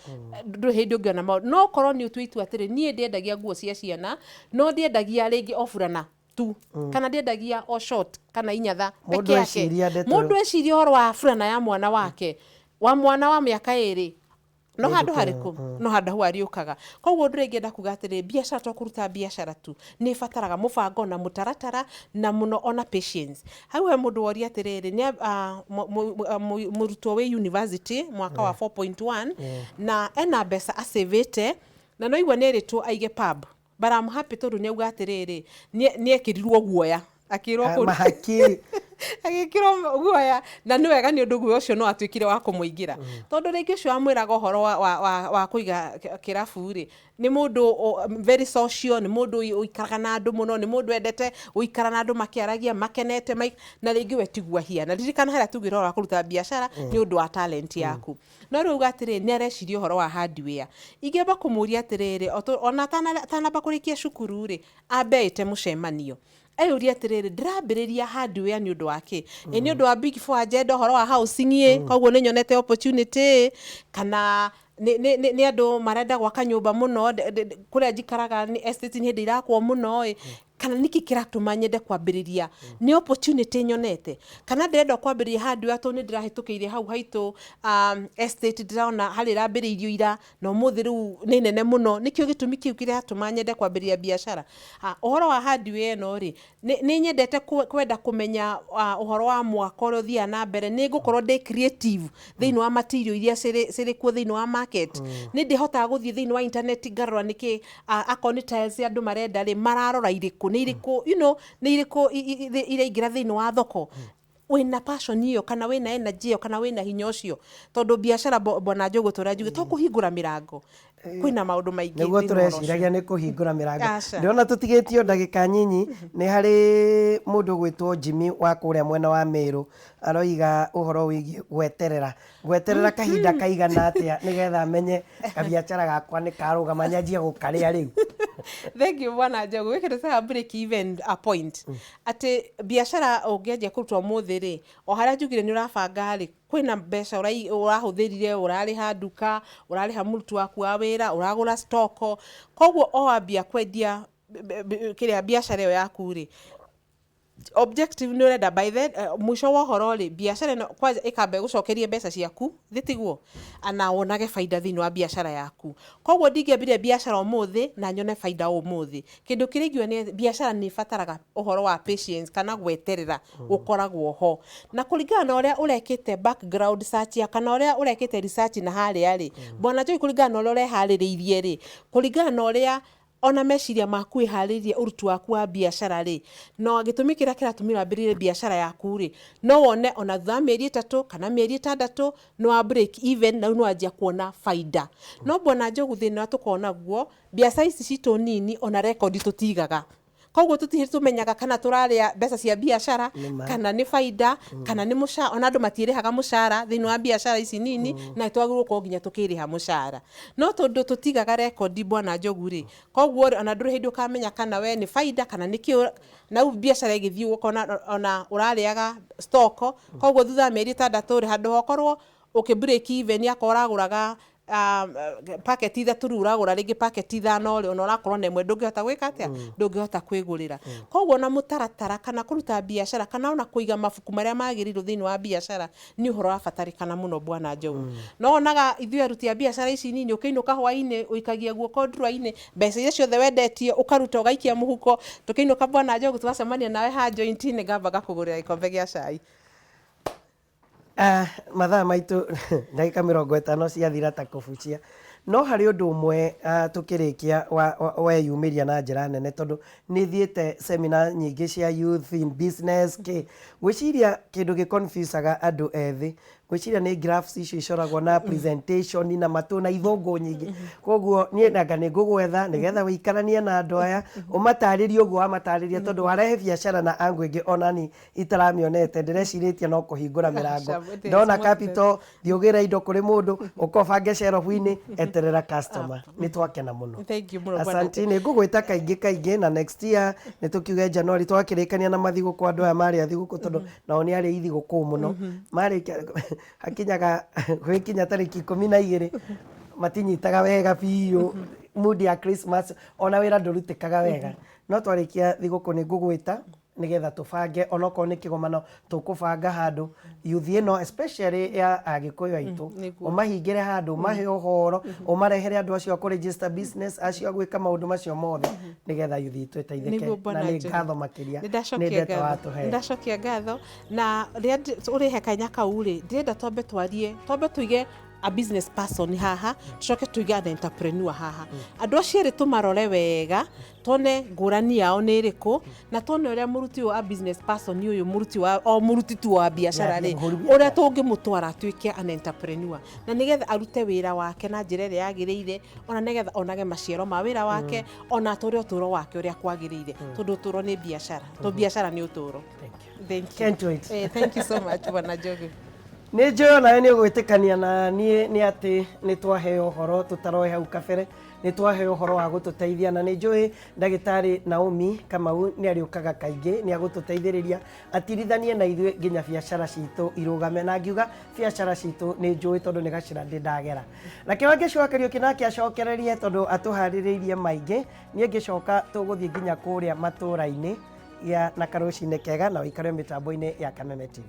ndũrĩ hĩndĩ ũngĩona maũndũ. No ũkorwo nĩ ũtue itua atĩrĩ, niĩ ndiendagia nguo cia ciana, no ndiendagia rĩngĩ o burana tu, kana ndiendagia o short kana inyatha peke Mũndũ yake. eciria ndeto Mũndũ eciria ũhoro wa burana ya mwana wake, wa mwana wa mĩaka 2, no Nĩ handũ nduka ĩyo, harĩkũ? No handũ hau arĩũkaga. Koguo ũndũ ũrĩa ingĩenda kuga atĩrĩ, biacara to kũruta biacara tu, nĩ ĩbataraga mũbango na mũtaratara na mũno ona patience. Hau he mũndũ woria atĩrĩrĩ, nĩ mũrutwo wĩ university mwaka wa 4.1 na ena mbeca acĩvĩte, na no igua nĩ erĩtwo aige pub. But I'm happy tondũ nĩ auga atĩrĩrĩ, nĩ ekĩrirwo guoya. Akĩrwo Mahaki. Agĩkĩrwo guoya, na nĩ wega nĩ ũndũ guoya ũcio no atuĩkire wa kũmũingĩra, tondũ rĩngĩ ũcio wamwĩraga ũhoro wa kũiga kĩrabu rĩ, nĩ mũndũ very social, nĩ mũndũ ũikaraga na andũ mũno, nĩ mũndũ wendete gũikara na andũ makĩaragia makenete, na rĩngĩ we tiguo ahiana. Ririkana harĩa tugire ũhoro wa kũruta biacara nĩ ũndũ wa talent yaku. No rĩu uga atĩrĩrĩ, nĩ areciria ũhoro wa hardware. Ingĩamba kũmũria atĩrĩrĩ, ona atanamba kũrĩkia cukuru rĩ, ambe ĩte mũcemanio, eyũrie atĩrĩrĩ, ndĩrambĩrĩria hardware nĩ ũndũ wa kĩ? Ĩ nĩ ũndũ wa Big Four agenda, ũhoro wa housing ĩ, koguo nĩ nyonete opportunity ĩ, kana nĩ andũ marenda gwaka nyũmba mũno, kũrĩa njikaraga nĩ estate nĩ hĩndĩ irakwo mũno ĩ, kana nĩkĩ kĩratũma nyende kwambĩrĩria? Nĩ opportunity nyonete, kana ndĩrenda kwambĩrĩria hardware tondũ nĩ ndĩrahĩtũkĩire hau haitũ estate, ndĩrona harĩa ĩrambĩrĩirio ira na ũmũthĩ rĩu nĩ nene mũno, nĩkĩo gĩtũmi kĩu kĩratũma nyende kwambĩrĩria biacara? Ũhoro wa hardware ĩno rĩ, nĩ nyendete kwenda kũmenya ũhoro wa mwako ũrĩa ũthiaga na mbere, nĩ ngũkorwo ndĩ creative thĩinĩ wa material iria cirĩ kuo thĩinĩ wa market, nĩ ndĩhotaga gũthiĩ thĩinĩ wa internet ngarora nĩkĩ, akorwo nĩ tiles andũ marenda rĩ, mararora irĩkũ, nĩ irĩkũ, nĩ irĩkũ iraingĩra thĩinĩ wa thoko. Wĩna passion ĩyo, kana wĩna energy ĩyo, kana wĩna hinya ũcio? Tondũ biacara, bwana Njogu, tũrĩa njuge to kũhingũra mĩrango, kwĩna maũndũ maingĩ nĩguo thĩinĩ wa ũhoro ũcio. Tũreciragia nĩ kũhingũra mĩrango. Aca. Ndĩrona tũtigĩtio ndagĩka nyinyi. Nĩ harĩ mũndũ gwĩtwo Jimmy wa kũrĩa mwena wa Meru, aroiga ũhoro wĩgiĩ gweterera, gweterera kahinda kaigana atĩa nĩgetha menye kabiacara gakwa nĩ karũgama, nyanjie gũkarĩa rĩu? Thank you, bwana Njogu. Gĩkĩ nĩ break even a point, atĩ biacara ũngĩanjia kũruta ũmũthĩ rĩ, o harĩa njugire nĩ ũrabanga rĩ, kwĩna mbeca ũrahũthĩrire, ũrarĩha nduka, ũrarĩha mũruti waku wa wĩra, ũragũra stock. Koguo o wambia kwendia kĩrĩa biacara ĩyo yaku rĩ, objective nĩ ũrenda by then, mũico wa ũhoro rĩ, biacara ĩno kwanza ĩkamba ĩgũcokerie mbeca ciaku thĩ, tiguo na wonage baida thĩinĩ wa biacara yaku. Koguo ndingĩambirie biacara ũmũthĩ na nyone baida ũmũthĩ. Kĩndũ kĩrĩa ingiuga nĩ biacara nĩ ĩbataraga ũhoro wa patience kana gweterera gũkoragwo ho, na kũringana na ũrĩa ũrekĩte background search ya kana ũrĩa ũrekĩte research na harĩa rĩ, bwana Joy, kũringana na ũrĩa ũreharĩrĩirie rĩ, kũringana na ũrĩa ona meciria maku wĩharĩirie ũruti waku wa biacara rĩ, no gĩtũmi kĩrĩa kĩratũmire wambĩrĩrie biacara yaku rĩ, no wone ona thutha wa mĩeri 3 kana mĩeri 6 nĩ wa break even, na rĩu nĩ wanjia kuona baida. No bwana Njogu, thĩna ũrĩa tũkoragwo naguo, biacara ici citũ nini, ona rekondi tũtigaga, koguo tũtirĩ tũmenyaga kana tũrarĩa mbeca cia biacara Nĩ ma. kana nĩ baida kana nĩ mũcara. Ona andũ matiĩrĩhaga mũcara thĩinĩ wa biacara ici nini, na twagĩrĩirwo gũkorwo nginya tũkĩrĩha mũcara, no tondũ tũtigaga rekondi, bwana Njogu rĩ, koguo rĩ, ona ndũrĩ hĩndĩ ũkamenya kana we nĩ baida kana nĩ kĩ. Na rĩu biacara ĩgĩthiĩ ũkona ona ũrarĩaga stock. Koguo thutha wa mĩeri 6 rĩ, handũ ha ũkorwo ũkĩ break even, akorwo ũragũraga paketi 3, rĩu ũragũra rĩngĩ paketi 5 rĩ, ona ũrakorwo na ĩmwe ndũngĩhota gwĩka atĩa, ndũngĩhota kwĩgũrĩra. Koguo ona mũtaratara kana kũruta biacara kana ona kũiga mabuku marĩa magĩrĩirwo thĩinĩ wa biacara nĩ ũhoro wabatarĩkana mũno, bwana Njogu. No wonaga ithuĩ aruti a biacara ici nini, ũkĩinũka hwainĩ ũikagia guoko ndura-inĩ, mbeca iria ciothe wendetie ũkaruta ũgaikia mũhuko. Tũkĩinũka, bwana Njogu, twacemania nawe ha joint-inĩ, ngamba ngakũgũrĩra gĩkombe gĩa cai. Ah, mathaa maitũ ndagĩka 50 ciathira ta kũbucia. No harĩ ũndũ ũmwe tũkĩrĩkia weyumĩria na njĩra nene, tondũ nĩ thiĩte seminar nyingĩ cia youth in business kĩ, ngwĩciria kĩndũ gĩ confusaga andũ ethĩ, ngwĩciria nĩ graphs icio icoragwo na presentation na matũ na ithũngũ nyingĩ. Koguo niĩ nanga nĩ ngũgwetha nĩgetha wĩikaranie na andũ aya, ũmatarĩrie ũguo wamatarĩria, tondũ warehe biacara na angle ĩngĩ onani itaramĩonete. Ndĩrecirĩtie no kũhingũra mĩrango, ndona capital, thiĩ ũgĩre indo kũrĩ mũndũ, ũka ũbange shelf-inĩ, eterera customer. Nĩ twakena mũno. Thank you mũno, bwana. Asanti. Nĩ ngũgwĩta kaingĩ kaingĩ, na next year nĩ tũkiuge January twakĩrĩkania na mathigũkũ, andũ aya marĩa thigũkũ, tondũ nao nĩ arĩ ithigũkũ mũno, marĩkia hakinyaga gwĩkinya tarĩki 12 matinyitaga wega biũ mood ya Christmas, ona wĩra ndũrutĩkaga wega. No twarĩkia thigũkũ nĩ ngũgwĩta nĩgetha tũbange onokorwo nĩ kĩgomano tũkũbanga handũ youth ĩno, especially ya Agĩkũyũ aitũ, ũmahingĩre handũ, ũmahe ũhoro, ũmarehere andũ acio a kũ register business, acio a gwĩka maũndũ macio mothe, nĩgetha youth itũ ĩteithĩke. Nĩguo, bwana Na nĩ Njogu. ngatho makĩria Nĩ nĩ ndacokia ndeto ngatho. watũhe. Nĩ ndacokia ngatho, na rĩrĩa ũrĩhe kanya kau rĩ, ndĩrenda twambe twarie, twambe tuige. a business person haha, tucoke tũige an entrepreneur haha. Andũ acio erĩ tũmarore wega, tuone ngũrani yao nĩ ĩrĩkũ, na tuone ũrĩa mũruti ũyũ wa business person ũyũ, mũruti wa o mũruti tu wa biacara rĩ, Mũhũri biacara. Ũrĩa tũngĩmũtwara atuĩke an entrepreneur, na nĩgetha arute wĩra wake na njĩra ĩrĩa yagĩrĩire, ona nĩgetha onage maciaro ma wĩra wake, ona atũre ũtũro wake ũrĩa kwagĩrĩire, tondũ ũtũro nĩ biacara, tondũ biacara nĩ ũtũro. Thank you. Thank you. Can't wait. Thank you so much, Bwana Njogu. Nĩ njũĩ onawe nĩ ũgwĩtĩkania na niĩ nĩ atĩ nĩ twaheo ũhoro tũtaroĩ hau kabere, nĩ twaheo ũhoro wa gũtũteithia, na nĩ njũĩ ndagĩtarĩ Naomi Kamau nĩ arĩũkaga kaingĩ, nĩ agũtũteithĩrĩria atirithanie na ithuĩ nginya biacara citũ irũgame, na ngiuga biacara citũ nĩ njũĩ tondũ nĩ gacĩra ndĩ ndagera. Nake Wangeci wa Kariũki nake acokererie tondũ atũharĩrĩirie maingĩ, niĩ ngĩcoka tũgũthiĩ nginya kũrĩa matũra-inĩ ya na karũcinĩ kega, na ũikare mĩtambo-inĩ ya Kameme TV.